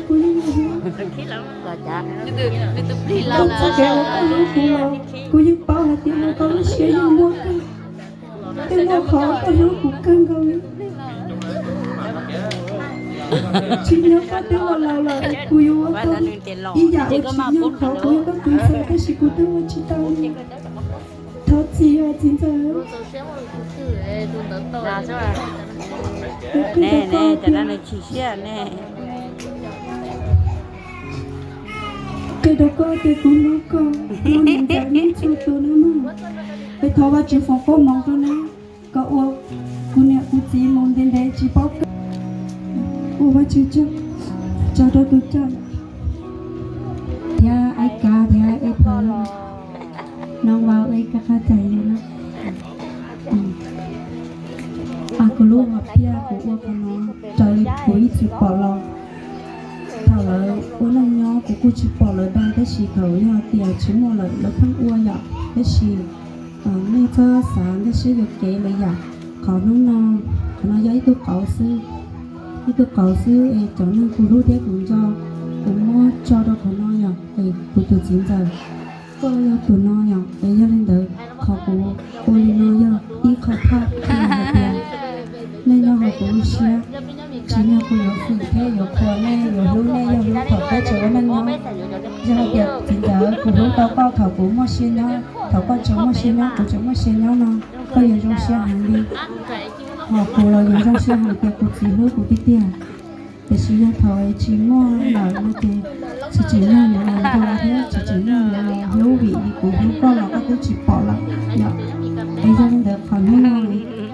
kuv yeej los txoj kev uas koj hlub kuv los kuv yeej paub hais tias koj lub siab yeej muaj kawg. Tej muaj qhov koj hlub kuv kawg nkaus li. Tsis nyob koj twb los laus lawm, kuv yuav ua tau ib yam uas tsis nyob qhov kuv yog koj tus ntxhais, tab sis kuv twb ua tsis tau li. Thov txim os txiv ntxawm. Kuv qhia rau koj tias Qhia rau koj tias kuv hlub koj, hlub niam ntxawm hlub txhua tus nawb mog. Es thov Vajtswv foom koob hmoov rau neb, kom ua kuv niam kuv txiv mus ntev ntev tsis paub kawg. Ua Vajtswv tsaug, tsaug rau tus coj thiab Aib Kab thiab Aib Phawv, Noov Vauv, Aib Kab, qhov cais li na. Kuv lub hom phiaj kuv ua qhov no raws li kuv ib txwm pom los. Thaum lawv ua neej nyob kuv kuj tsis pom lawv dag, tab sis thaum yog tias tsis muaj lawm lawv pheej ua yom. Tab sis nej txhob xav nkaj siab yuam kev lawm yom. Qhov hnub no, qhov no yog ib tug qauv xwb, ib tug qauv xwb es cov neeg kuv hlub thiab kuv nco, kuv muab tso rau qhov no yom. Es kuv tus txiv ntxawm, koj yog tus no yom. Es yog li ntawd qhov kuv ua li no yog ib qho phaj qhia hais tias nej nyob hauv kuv lub siab, tsis yog kuv yuav fwm thiab yuav qhuas nej, yuav hlub nej, yog hlub thaum peb tseem ua neej nyob. Yog hais tias txiv ntxawm, kuv hlub tau koj thaum kuv muaj sia nyob, thaum koj tseem muaj sia nyob, kuv tseem muaj sia nyob no, koj yuav zoo siab heev li. Hos kuv los yuav zoo siab heev tias kuv txiv hlub kuv tiag tiag. Tiam sis yog thaum tsis muaj lawm no ces tsis tseem muaj yuav los nco thiab tsis tseem muaj yuav los hlub vim kuv hlub koj los koj twb tsis pom lawm yom. Es yog li ntawd qhov hnub no,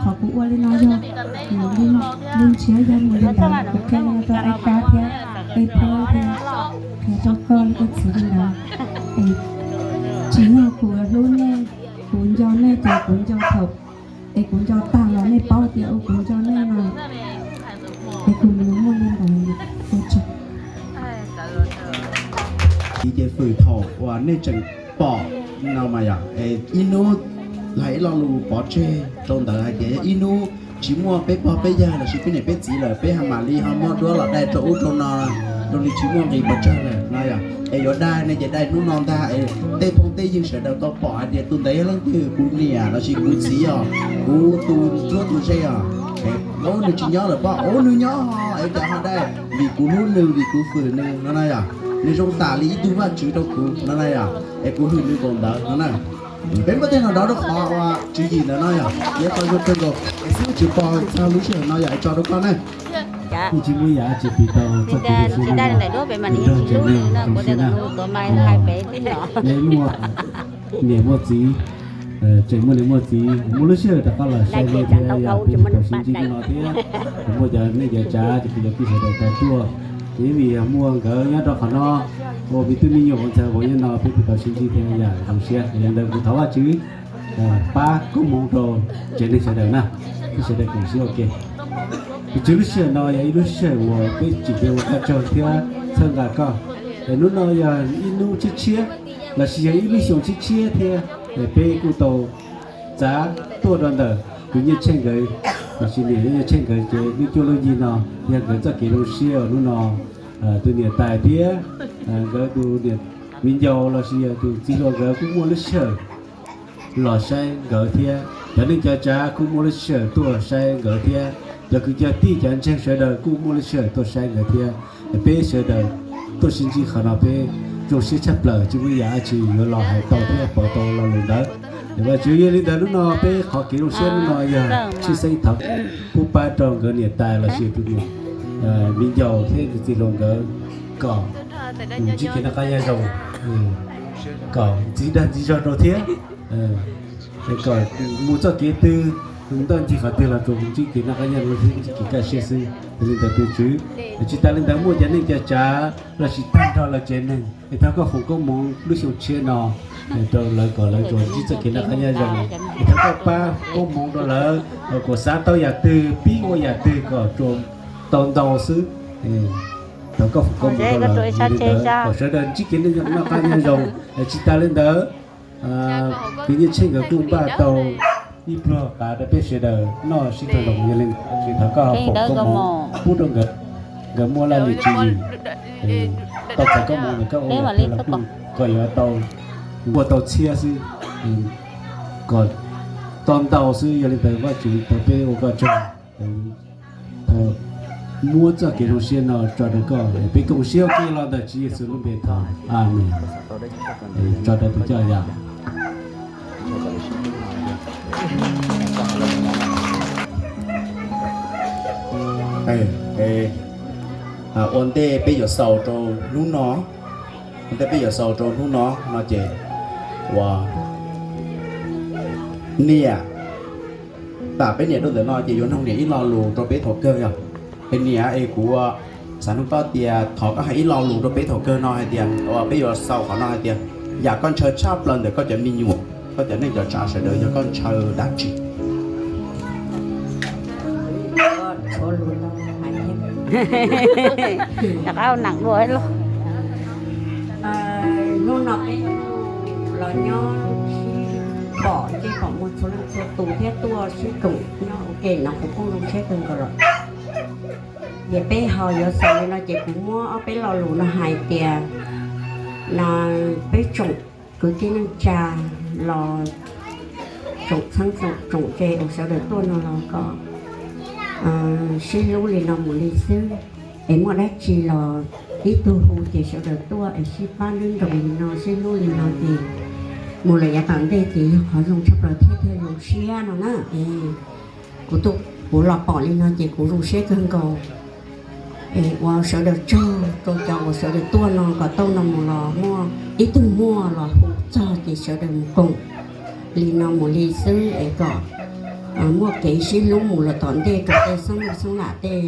qhov kuv ua li no yog, lub ntsiab yog mus li ntawd, kuv qhia li no rau Aib Kab thiab Aib Phawv thiab, qhia rau koj li koj txiv li ntawd. Es tsis yog kuv hlub nej, kuv nco nej ces kuv nco thaum, es kuv nco tag los nej paub tias ua kuv nco nej no. Es kuv mus muaj li ntawd. Ua tsaug. Ces fwm thaum uas nej tseem pom no mas yom, es ib hnub hais ib lo lus pov tseg rau ntawd hais tias yog ib hnub tsis muaj peb pog peb yawg lossis peb niam peb txiv lawm, peb ho mam li ho muab duab los dai rau ub rau no, zoo li tsis muaj nqis pov tseg lawm no yom. Es yuav dai ne ces dai hnub no ntag es tej phooj tej ywg sawv daws tau pom hais tias tus ntawd yog leej twg, kuv niam lossis kuv txiv os, kuv tus ntsuab tus ze os. Es ub nws tsis nyob lawm pob, ub nws nyob ho es cas ho dai? Vim kuv hlub nws, vim kuv fwm nws no na yom. Nws zoo tam li ib tug Vajtswv rau kuv no na yom. Es kuv hwm nws npaum ntawd no na. Peb muab tej no dov rau qhov uas tswv yim ntawd no yom, yog qhov zoo kawg nkaus es xib hwb tsis pom txog lub sij hawm no yom, es tso rau koj na. Kuj tsis muaj yam tsis piv tau txoj kev zoo siab no, tsis dag tsev neeg zoo siab na. Nej muaj niam muaj txiv, tseem muaj niam muaj txiv, muaj lub sij hawm rov qab los saib nej thiab yom, peb thiaj tau sib ntsib hnub no thiab. Muaj cov nej cov tsav ces kuv cov tij sawv daws tau tuaj, ces vim muaj nkawd nyob rau qhov no, ua peb tus me nyuam ua ntxhais vauv nyob no peb thiaj tau sib ntsib thiab yom, zoo siab. Yog li ntawd kuv thov Vajtswv pab koob hmoov rau tsev neeg sawv daws na, peb sawv daws keem sib ua ke. Kuv tswv lub sij hawm no yog ib lub sij hawm uas peb tsim kev ua qab tsaug thiab txhawb nqa koj. Es hnub no yog ib hnub tshiab tshiab lossis yog ib lub xyoo tshiab tshiab thiab, es peb kuj tau txav tuaj rau ntawm tus Nyiaj Tsheej nkawd, lossis niam Nyiaj Tsheej nkawd ces lub cuab lub yig no yog nkawd txoj kev zoo siab hnub no. Tus niam tais thiab nkawd tus niam viv ncaus lossis yog tus txiv hluas nkawd kuj muaj lub sij hawm los saib nkawd thiab, cov neej cov tsav kuj muaj lub sij hawm tuaj saib nkawd thiab. Cov kwv cov tij cov ntseeg sawv daws kuj muaj lub sij hawm tuaj saib nkawd thiab. Peb sawv daws tuaj sib ntsib qhov no peb zoo siab tshaj plaws, tsis muaj yam dab tsi yuav los hais tau thiab pauv tau lo lus ntawd. Vajtswv, yog li ntawd hnub no peb qhov kev zoo siab hnub no yog tshwj xeeb thov pub pab rau nkawd niam tais los sis tus niam, viv ncaus thiab tus txiv hluas nkawd kom ntsib kev noj qab nyob zoo, kom ntxiv dag ntxiv zog rau thiab, kom mus txoj kev twg, mus ntoj ncig qhov twg los rau ntsib kev noj qab nyob zoo thiab ntsib kev kaj siab xwb. Yog li ntawd tus Tswv, tsis tas li ntawd muaj cov neej cov tsav los sis tag nrho lawv tsev neeg es thov koj foom koob hmoov lub xyoo tshiab no rau lawv kom lawv tsuas ntsib txoj kev noj qab nyob zoo. Es thov koj pab koob hmoov rau lawv kom xav tau yam twg pib ua yam twg kom tsuas tau ntau xwb. Thov koj foom koob hmoov rau lawv, kom sawv daws ntsib kev noj qab nyob zoo. Tsis tas li ntawd, kwv Nyiaj Tsheej nkawd kuj npaj tau ib pluag qav rau peb sawv daws noj sib tog zoo. Yog li ntawd thov koj foom koob hmoov pub rau nkawd, nkawd muaj laj lim tswv yim, tau txais koob hmoov ntawm koj ua yam twg los kuj kom yuav tau, ua tau txhiab xwb, kom tau ntau xwb. Yog li ntawd Vajtswv thov peb ua koj tsaug, thov muab txoj kev zoo siab no tso rau koj, peb koom siab ua ke los ntawm Tswv Yexus lub npe thov, amees. Tso rau tus coj yam. Ua ntej peb yuav xaus rau hnub no, ua ntej peb yuav xaus rau hnub no no ces ua niam, tam peb niam rau ntawm no ces yuav noog niam ib lo lus rau peb thaum kawg yog, es niam es kuv xav nug koj tias thov koj hais ib lo lus rau peb thaum kawg no hais tias uas peb yuav xaus qhov no hais tias yam koj ntshaw tshaj plaws ntawm koj cov me nyuam, koj cov neej cov tsav sawv daws yog koj ntshaw dab tsi? Rov qab hais dua lauj. Hnub no peb los nyob sib pom ntsej pom muag txhua leej txhua tus thiab tuaj sib koom nyob ua ke no kuv kuj zoo siab kawg nkaus lawm. Ces peb ho yuav xaus li no ces kuv muab ob peb lo lus no hais tias no peb tsoom kwv tij neej tsa los tsoom txheeb tsoom tsoom tse uas sawv daws tuaj no los kom sib hlub li no mus li xwb. Es muaj dab tsi los ib tug hu ces sawv daws tuaj es sib pab nrub nroos li no sib hlub li no ces mus lawm yav tom ntej ces yog qhov zoo tshaj plaws thiab thiaj zoo siab no na. Es kuv tuaj kuv los pom li no ces kuv zoo siab kawg nkaus. Es ua sawv daws tsaug rau cov uas sawv daws tuaj no kom tau no mus los muaj ib tug muaj los hu txog ces sawv daws mus koom li no mus li xwb es kom muaj kev sib hlub mus lawm tom ntej rau tej xeeb xeeb lam tej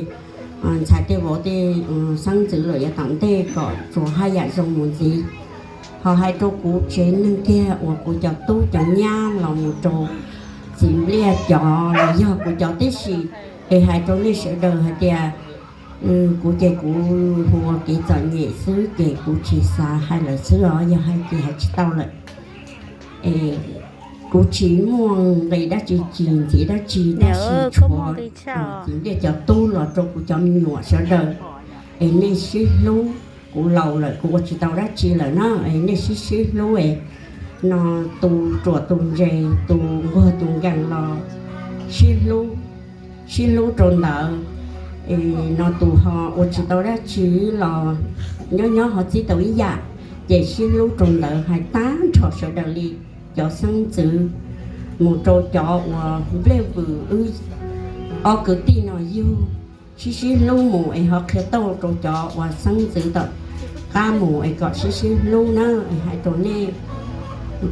ntxhais tej vauv tej xeeb ntxwv lawm yav tom ntej kom tsuas haj yam zoo mus ntxiv. Ho hais rau kuv tsev neeg kiag uas kuv cov tub cov nyab los mus rau txiv npliaj cov los yog kuv cov tib si, es hais rau nej sawv daws hais tias kuv ces kuv hu ua kev txom nyem xwb ces kuv tsis xav hais lawm xwb os, yog hais ces hais tsis tau lawm. Kuv tsis muaj nqis dab tsi tsis ntxiv dab tsi tab sis tshuav txiv npliaj cov tub los rau kuv cov me nyuam sawv daws es nej sib hlub. Kuv laus lawm kuv ua tsis tau dab tsi lawm na, es nej sib sib hlub es no tus ruam tus ntse tus nquag tus nkees los sib hlub, sib hlub rau ntawd. No tus ho ua tsis tau dab tsi los nyob nyob ho txib tau ib yam, ces sib hlub rau ntawd hais tag nrho sawv daws li cov xeeb ntxwv mus rau cov uas nplej vwm wb ob kwv tij no yug sib sib hlub mus es ho qhia tauj rau cov uas xeeb ntxwv tom qab mus es kom sib sib hlub na. Es hais rau nej,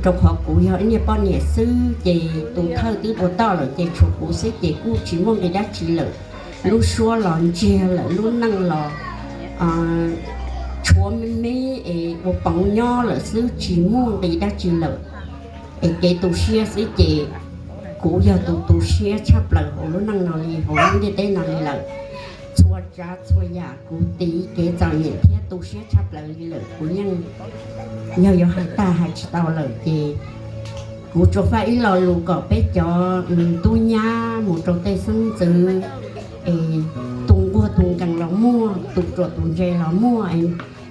rau qhov kuv yog ib niag poj niam xwb ces tus thawj twb tua toj lawm ces tshuav kuv xwb ces kuj tsis muaj nqis dab tsi lawm. Lub suab los ntsiag lawm, lub neej los tshuav me me es ua poov nyob lawm xwb tsis muaj nqis dab tsi lawm. Es kev tu siab xwb ces kuv yog tus tu siab tshaj plaws hauv lub neej no li hauv lub ntiaj teb no li lawm. Txhua tsav txhua yam kuv tiv kev txom nyem thiab tu siab tshaj plaws li lawm kuv yeej yog yuav hais tag hais tsis tau lawm ces kuv tsuas faj ib lo lus kom peb cov tub nyab mus rau tej xeeb ntxwv es tus nquag tus nkees los muaj, tus ruam tus ntse los muaj,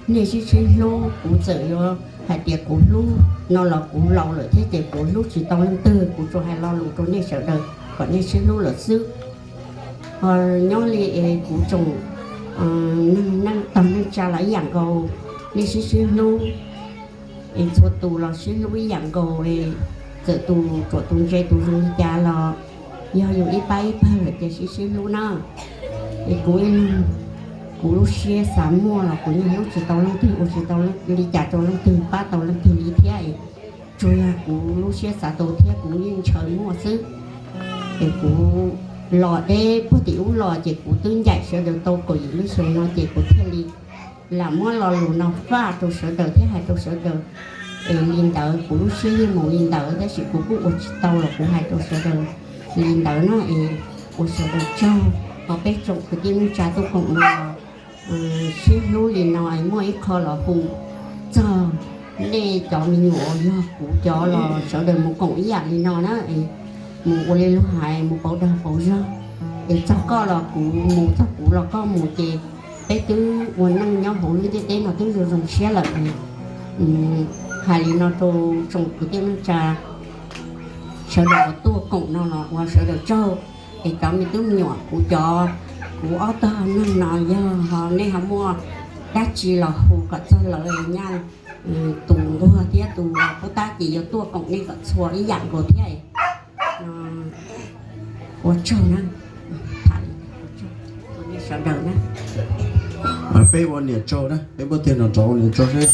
nej sib sib hlub. Kuv txawm yuav hais tias kuv hlub no los kuv laus lawm thiab ces kuv hlub tsis tau leej twg, kuv tsuas hais lo lus rau nej sawv daws kom nej sib hlub lawm xwb. Nyob li es kuv tsoom neej tog neej tsa los ib yam nkaus, nej sib sib hlub es txhua tus los sib hlub ib yam nkaus es txawm tus ruam tus ntse tus zoo li cas los yog yus ib pab ib pawg lawm ces sib sib hlub na. Es kuv ib leeg, kuv lub siab xav muaj los kuv yeej hlub tsis tau leej twg, ua tsis tau li cas rau leej twg, pab tau leej twg li thiab es tsuas yog kuv lub siab xav tau thiab kuv yeej ntshaw muaj xwb. Es kuv los deb puag tim ub los ces kuv twb ncaim sawv daws tau kaum yim lub xyoo no ces kuv thiaj li lam muab lo lus no faj rau sawv daws thiab hais rau sawv daws. Es li ntawd kuv lub siab yeej mus li ntawd tab sis kuv kuj ua tsis tau los kuv hais rau sawv daws li ntawd na es ua sawv daws tsaug. Ho peb tsoom kwv tij neej tsa tuaj koom no sib hlub li no es muaj ib qho los hu txog nej cov me nyuam uas yog kuv cov los sawv daws mus koom ib yam li no na es mus ua li luag hais mus pauv dag pauv zog es txog koj los kuv mus, txog kuv los koj mus ces peb twb ua neej nyob hauv lub ntiaj teb no twb zoo zoo siab lawm. Hais li no rau tsoom kwv tij neej tsa sawv daws uas tuaj koom no los ua sawv daws tsaug. Es cov me tub me nyuam kuv cov, kuv ob tog neeg no yog ho nej ho muaj dab tsi los hu kom txog lawv nyaj tus nquag thiab tus pub tab ces yuav tuaj koom nej kom txhua ib yam nkaus thiab. Ua tsaug na, tham li sawv daws na. Peb ua niam tsaug na, peb muab tiag no rov ua niam tsaug seb.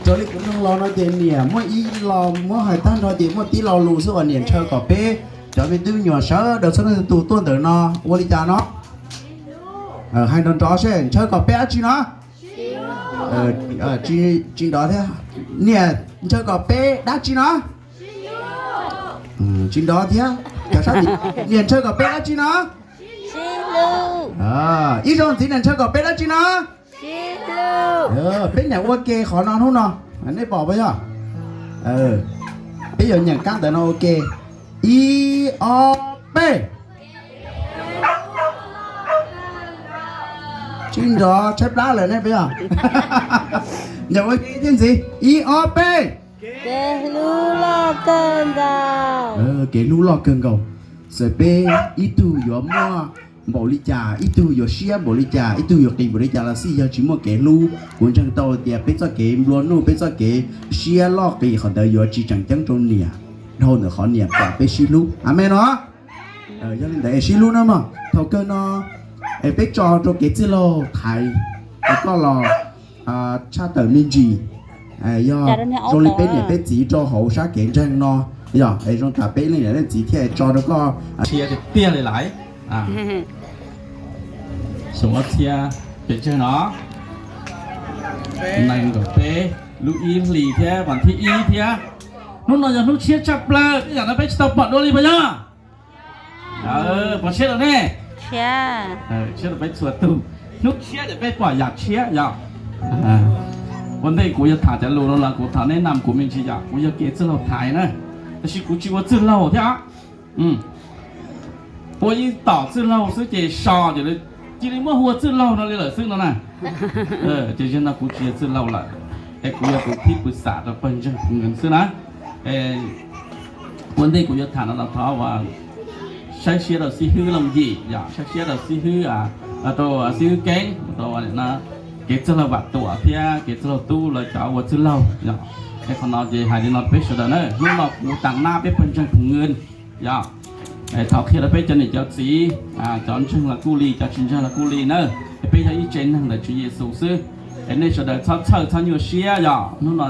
Raws li kuv mloog los no ces niam muab ib lo muab hais tag nrho ces muaj tib lo lus xwb uas niam ntshaw kom peb cov me tub me nyuam sawv daws txhua leej txhua tus tuaj ntawm no ua li cas no. Hais nrov nrov seb ntshaw kom peb dab tsi no. Tsis nrov thiab. Niam ntshaw kom peb dab tsi no. Tsis nrov thiab. Niam ntshaw kom peb dab tsi no. Ib zaug ntxiv, niam ntshaw kom peb dab tsi no. Peb niam ua ke qhov no hnub no, nej pom puas yog? Peb yuav nyeem kab ntawv no ua ke. Ib ob peb. Tsis nrov, tshaib plab lawm ne puas yog? Nyeem ua ke thiab ntxiv, ib ob peb. Kev hlub loj kawg nkaus. Kev hlub loj kawg nkaus. Txawm peb ib tug yuav muaj npaum li cas, ib tug yuav siab npaum li cas, ib tug yuav qis npaum li cas los xij, yog tsis muaj kev hlub, kuv ntseeg tau tias peb txoj kev nplua nuj, peb txoj kev siab loj qis qhov ntawd yuav tsis tseem ceeb rau niam dhau ntawm qhov niam pom peb sib hlub. Amees no. Yog li ntawd es sib hlub na mog. Thaum kawg no es peb tso rau kev txwj laug thaiv es koj los tshaj tawm me ntsis, yog zoo li peb niam peb txiv rau hauv sab kev ntseeg no, yog es zoo tas peb leej niam leej txiv thiaj tso rau koj. Tiag tiag li lawm. Xyoo ob txhiab peb ntseeg no, nees nkaum peb lub ib hlis thiab vas thib ib thiab. Hnub no yog hnub tshiab tshaj plaws, tej yam no peb tsis tau pom dua li puas yog? Pom tshiab rau nej, tshiab rau peb txhua tus. Hnub tshiab ces peb pom yam tshiab yog. Ua ntej kuv yuav tham cov lus no los kuv thov nej nam kuv me ntsis yom, kuv yog kev txwj laug thaiv na, tab sis kuv tsis ua txwj laug thiab. Ua ib tom txwj laug xwb ces so ces cia li muab hu ua txwj laug no li lawm xwb no na. Ces zaum no kuv tsis yog txwj laug lawm, es kuv yog tus thib pwm xam rau pawg ntseeg phoov ywg xwb na. Ua ntej kuv yuav tham no los thov ua saib siab rau xib hwb Looj Yim yom, saib siab rau xib hwb, rau xib hwb Keeb, rau kev txwj laug Vam Tuam thiab kev txwj laug Tub lawv cov ua txwj laug yom. Es qhov no ces hais li no peb sawv daws na, hnub no kuv tas nab peb pawg ntseeg phoov ywg yom. Thov qhia rau peb cov niam cov txiv, cov ntseeg los kuj li, cov tsis ntseeg los kuj li na, es peb yog ib tse neeg ntawm Tswv Yexus xwb. Es nej sawv daws txhob txhawj txhob nyuaj siab yom. Hnub no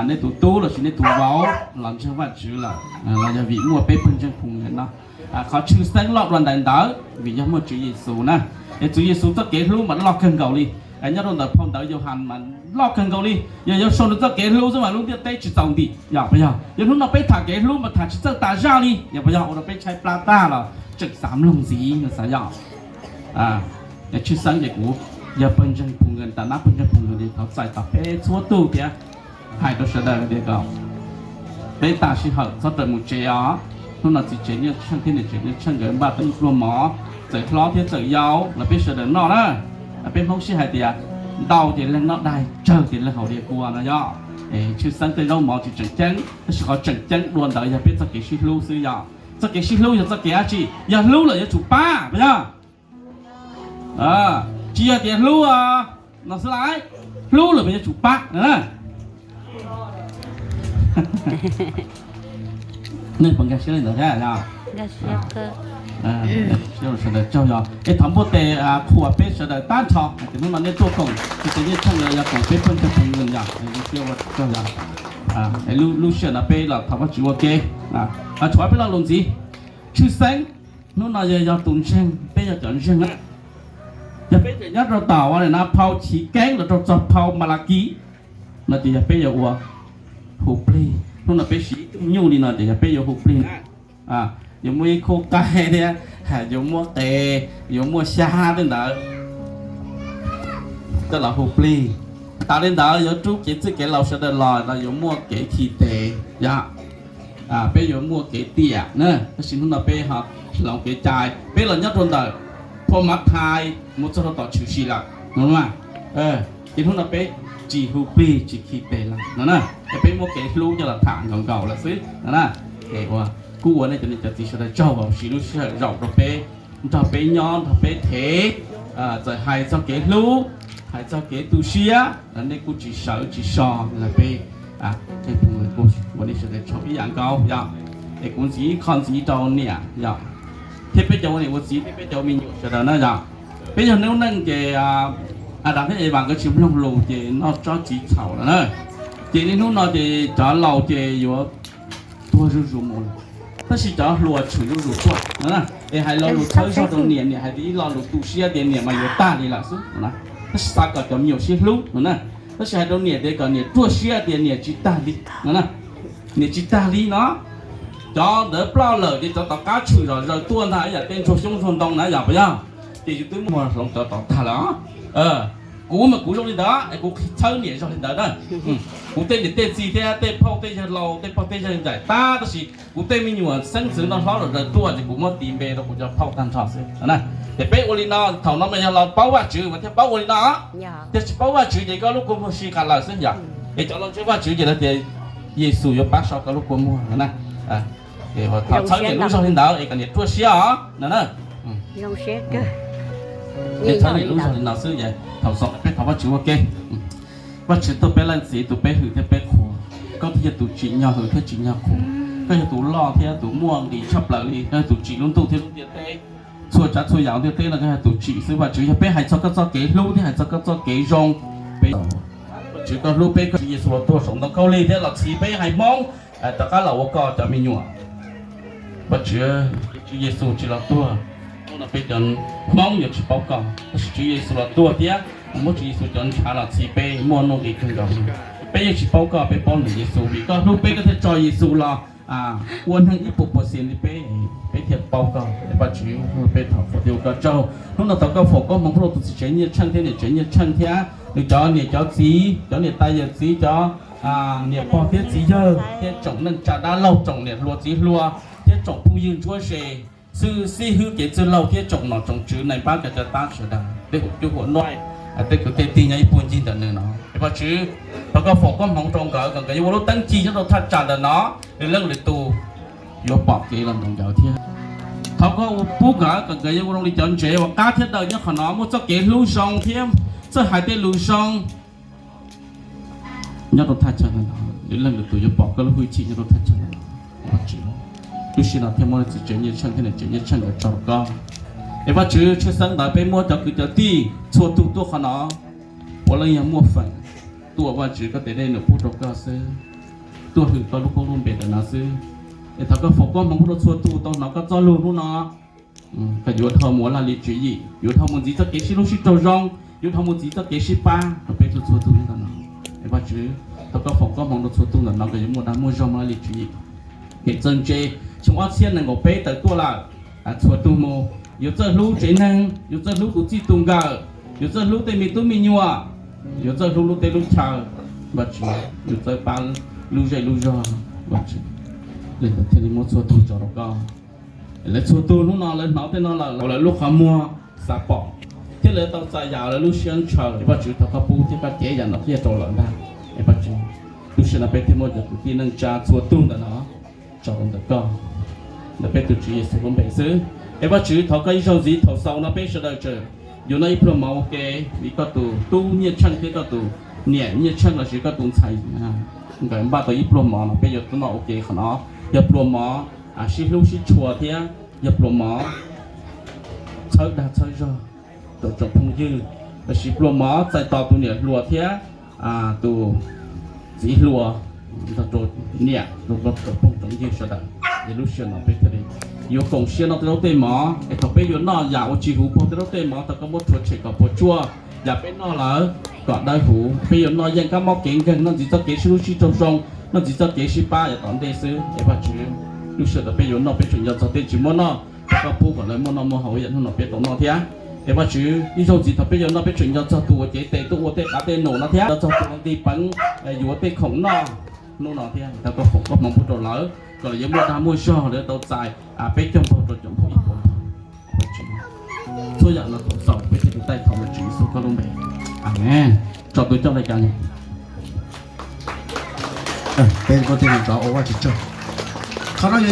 nej tus tub lossis nej tus vauv los ntseeg Vajtswv lawm los yog vim muaj peb pawg ntseeg phoov ywg no. Qhov tshwj xeeb loj dua ntais ntawd vim yog muaj Tswv Yexus na. Es Tswv Yexus txoj kev hlub mas loj kawg nkaus li. Nyob rau ntawm phau ntawv Yauhas mas loj kawg nkaus li. Yog yuav sau nws txoj kev hlub xwb mas lub ntiaj teb tsis txaus ntim yom, puas yog? Yog hnub no peb tham kev hlub mas tham tsis txawj tas zaj li yog, puas yog? Ua rau peb tshaib plab tag los tseem xav mloog ntxiv no xav yom. Tshwj xeeb ces kuv yog pawg ntseeg phoov ywg, tas nab pawg ntseeg phoov ywg li thov txais tos peb txhua tus thiab hais rau sawv daws tias kom peb tas sij hawm txhob rawm mus tsev os. Hnub no txiv tsev Nyiaj Tsheej thiab niam tsev Nyiaj Tsheej nkawd npaj tau ib pluag mov, txawm hlob thiab txawm yau los peb sawv daws noj na. Peb Hmoob sib hais tias ntau ces leeg noj dais, tsawg ces leeg haus diav kua no yog. Tshwj xeeb tej zaub mov tsis tseem ceeb, tab sis qhov tseem ceeb dua ntawd yog peb txoj kev sib hlub xwb yog. Txoj kev sib hlub yog txoj kev dab tsi? Yog hlub lawm yuav tsum pab, puas yog? Tsis yog tias hlub no xwb lauj, hlub lawm mas yuav tsum pab. Nej puas nkag siab li ntawd thiab? Sawv daws tsaug yog es thaum npuaj tes qhuas peb sawv daws tag nrho, ces hnub no nej tuaj koom tsis tas Nyiaj Tsheej los yog koom peb phooj ywg phooj ywg yog, tsaug yog. Lub sij hawm no peb los thov Vajtswv ua ke, tshuav peb lo lus ntxiv. Tshwj xeeb hnub no yog yog tus ntseeg, peb yog cov ntseeg na. Yog peb tseem nyob rau tom uas no phau Chiv Keeb los rau txog phau Malakis no ces yog peb yuav ua hu plig. Hnub no peb siv ib tug nyuj li no ces yog peb yuav hu plig na. Yuav muaj ib khub qaib thiab, yuav muaj qe, yuav muaj xyab tej ntawd coj los hu plig. Tas li ntawd yuav rub kev txwj kev laus sawv daws los no yuav muaj kev khi tes yog. Peb yuav muaj kev tiam na, tab sis hnub no peb ho hloov kev cai, peb los nyob rau ntawm phau Mathais mus txog rau tom Tshwm Sim lawm no. Ces hnub no peb tsis hu plig tsis khi tes lawm no na, es peb muab kev hlub coj los tham nkaus nkaus lawm xwb no na. Es ua kuj ua nej cov niam cov txiv sawv daws tsaug uas siv lub sij hawm zaum rau peb, nrog peb nyob nrog peb thev, txawm hais txog kev hlub, hais txog kev tu siab los nej kuj tsis sawv tsis so los peb ua nej sawv daws tsaug ib yam nkaus yog. Es kuv ntxiv ib qho ntxiv rau niam yog, thiab peb cov ua niam ua txiv thiab peb cov me nyuam sawv daws na yog. Peb yog noob neej ces Adas thiab Evas nkawd tsis mloog lus ces noj tsob txiv txhaum lawm na. Ces niaj hnub no ces cov laus ces yuav tuag zuj zus mus lawm, tab sis cov hluas tshwm zuj zus tuaj no. Es hais lo lus txhawb zog rau niam, niam hais tias ib lo lus tu siab tias niam mas yuav tag li lawm xwb no. Tab sis xav kom cov me nyuam sib hlub no na. Tab sis hais rau niam tias kom niam ruaj siab tias niam tsis tag li no na. Niam tsis tag li no. Cov ntawd ploj lawm ces cov tom qab tshwm zom zaws tuaj ntag ib yam tej ntsuag xyoob ntsuag ntoo na yog puas yog? Ces yus twb muaj hloov cov tom tag lawm. Kuv mas kuv zoo li ntawd es kuv txhawb niam zog li ntawd na. Kuv tej niam tej txiv thiab tej phauj tej yawg laus tej pog tej yawg ncaim tag, tab sis kuv tej me nyuam xeeb ntxwv no hlob zom zaws tuaj ces kuv muab tis npe rau kuv cov phauj tag nrho xwb na. Ces peb ua li no, thaum no mas yog los paub Vajtswv mas thiaj paub ua li no. Thiab tsis paub Vajtswv ces koj lub kua muag si qas lawm xwb yom. Es cov laus ntseeg Vajtswv ces lawv tias Yexus yuav pab so koj lub kua muag no na. Thaum txhawb niam lub zog li ntawd es kom niam ruaj siab os no na. Txhawb niam lub zog li no xwb, thaum xaus peb thov Vajtswv ua ke. Vajtswv tuaj peb leej txiv tus peb hwm thiab peb qhuas, koj thiaj yog tus tsim nyog hwm thiab tsim nyog qhuas. Koj yog tus loj thiab tus muaj nqis tshaj plaws li, koj yog tus tsim lub ntuj thiab lub ntiaj teb. Txhua tsav txhua yam ntiaj teb no koj yog tus tsim xwb. Vajtswv, yog peb hais txog koj txoj kev hlub thiab hais txog koj txoj kev zoo, peb, Vajtswv koj hlub peb, koj Tswv Yexus los tuag saum ntoo khaub lig thiab los txhiv peb haiv Hmoob rov qab los ua koj cov me nyuam. Vajtswv, Tswv Yexus tsis los tuag, hnub no peb cov Hmoob yuav tsis paub koj, tab sis Tswv Yexus los tuag thiab muab Tswv Yexus cov ntshav los txhiv peb muaj nuj nqis kawg nkaus. Peb yeej tsis paub koj, peb paub ntawm Yexus, vim koj hlub peb koj thiaj tso Yexus los ua neeg ib puas puas xias li peb, peb thiaj paub koj. Vajtswv, peb thov foom koj tsaug, hnub no thov koj foom koob hmoov pub rau tus txiv tsev Nyiaj Tsheej thiab niam tsev Nyiaj Tsheej thiab nws cov niam cov txiv, cov niam tais yawm txiv, cov niam pog thiab txiv yawg thiab tsoom neej tsa dab laug, tsoom niam hluas txiv hluas thiab tsoom phooj ywg ntsuab ze, xib hwb kev txwj laug thiab tsoom nom tsoom tswv nais npab cov cov tab sawv daws, tej huam cub huam nuaj, tej kwv tej tij nyob ib puag ncig ntawm nws no. Es Vajtswv, thov koj foom koob hmoov rau nkawd kom nkawd yuav ua lub teeb ci nyob rau thaj tsam ntawm no, lwm leej lwm tus yuav pom kev los ntawm nkawd thiab. Thov koj pub nkawd kom nkawd yuav ua zoo li cov ntsev uas qab thiab daw nyob qhov no, muaj txoj kev hlub zoo thiab txawj hais tej lus zoo nyob rau thaj chaw no, lwm leej lwm tus yuav pom koj lub hwj chim nyob rau thaj chaw no. Vajtswv, lub sij hawm no thiaj muab txiv tsev Nyiaj Tsheej thiab niam tsev Nyiaj Tsheej nkawd tso rau koj. Es Vajtswv, tshwj xeeb ntawd peb muab cov kwv cov tij txhua tus tuaj qhov no, puav leej yog muaj feem tuaj, Vajtswv, koj tes dej num pub rau koj xwb, tuaj hwm koj lub koob lub npe ntawm no xwb. Es thov koj foom koob hmoov pub rau txhua tus tau hnov koj txoj lus hnub no, koj yuav dhau mus ua laj li tswv yim, yuav dhau mus ntxiv txoj kev sib hlub sib raug zoo, yuav dhau mus ntxiv txoj kev sib pab rau peb txhua txhua tus ntawm no. Es Vajtswv, thov koj foom koob hmoov rau txhua tus ntawm no kom yuav muaj dag muaj zog mus laj li tswv yim. Kev txawj ntse xyoo ob txhiab nees nkaum peb tawm tuaj lawm, txhua tus mus yuav txawj hlub tsev neeg, yuav txawj hlub tus txij tus nkawm, yuav txawj hlub tej me tub me nyuam, yuav txawj hlub lub teb lub chaw, Vajtswv, yuav txawj pab lub zej lub zog, Vajtswv, thiaj li muab txhua tus tso rau koj. Lawv txhua tus hnub no lawv hnov tej no lawm, lawv lub qhov muag xav pom, thiab lawv tau txais yam lawv lub siab ntshaw. Vajtswv, thov koj pub thiab koj cev yam no qhia rau lawv ntag. Es Vajtswv, lub sij hawm no peb thiaj muab cov kwv tij neej tsa txhua tus ntawm no tso rau ntawm koj. ntawm peb tus Tswv Yexus lub npe xwb. Es Vajtswv thov koj ib zaug ntxiv thaum xaus no peb sawv daws tseem yuav noj ib pluag mov ua ke, vim koj tus tub Nyiaj Tsheej thiab koj tus niam Nyiaj Tsheej lossis koj tus ntxhais nkawd npaj tau ib pluag mov no peb yuav tuaj noj ua ke qhov no. Yog pluag mov sib hlub sib tshua thiab yog pluag mov txhawb dag txhawb zog rau tsoom phooj ywg, lossis pluag mov txais tos tus niam hluas thiab tus txiv hluas, nrog rau niam, rau tsoom phooj tsoom ywg sawv daws. Es lub sij hawm no peb thiaj li yuav koom siab noj tej zaub tej mov, es thaum peb yuav noj yam uas tsis huv puag tej zaub tej mov, thaum koj muab rhuav tshem kom puas tsuaj, yam peb noj lawm kom dawb huv. Peb yuav noj yeej kab mob kev nkeeg, noj ntxiv txoj kev sib hlub sib raug zoo, noj ntxiv txoj kev sib pab yav tom ntej xwb. Es Vajtswv, lub sij hawm thaum peb yuav noj peb tseem nco txog tej tsis muaj noj, thov koj pub kom lawv muaj noj muaj haus yam hnub no peb tau noj thiab. Es Vajtswv, ib zaug ntxiv thaum peb yuav noj peb tseem nco txog tus uas cev tes tuaj ua tej qav tej num no thiab, nco txog tus uas nti peev yuav tej khoom noj hnub no thiab, thov koj foom koj hmoov pub rau lawv kom lawv yuav muaj dag muaj zog, lawv tau txais peb caug npaug rau caum npaug ib puas npaug. Txhua yam no thaum xaus peb thiaj li taij thov mus Tswv Yexus koj lub npe. Amees. Tso tus coj lais cas peb muab tej neeg rov ua Vajtswv tsaug. Qhov no yog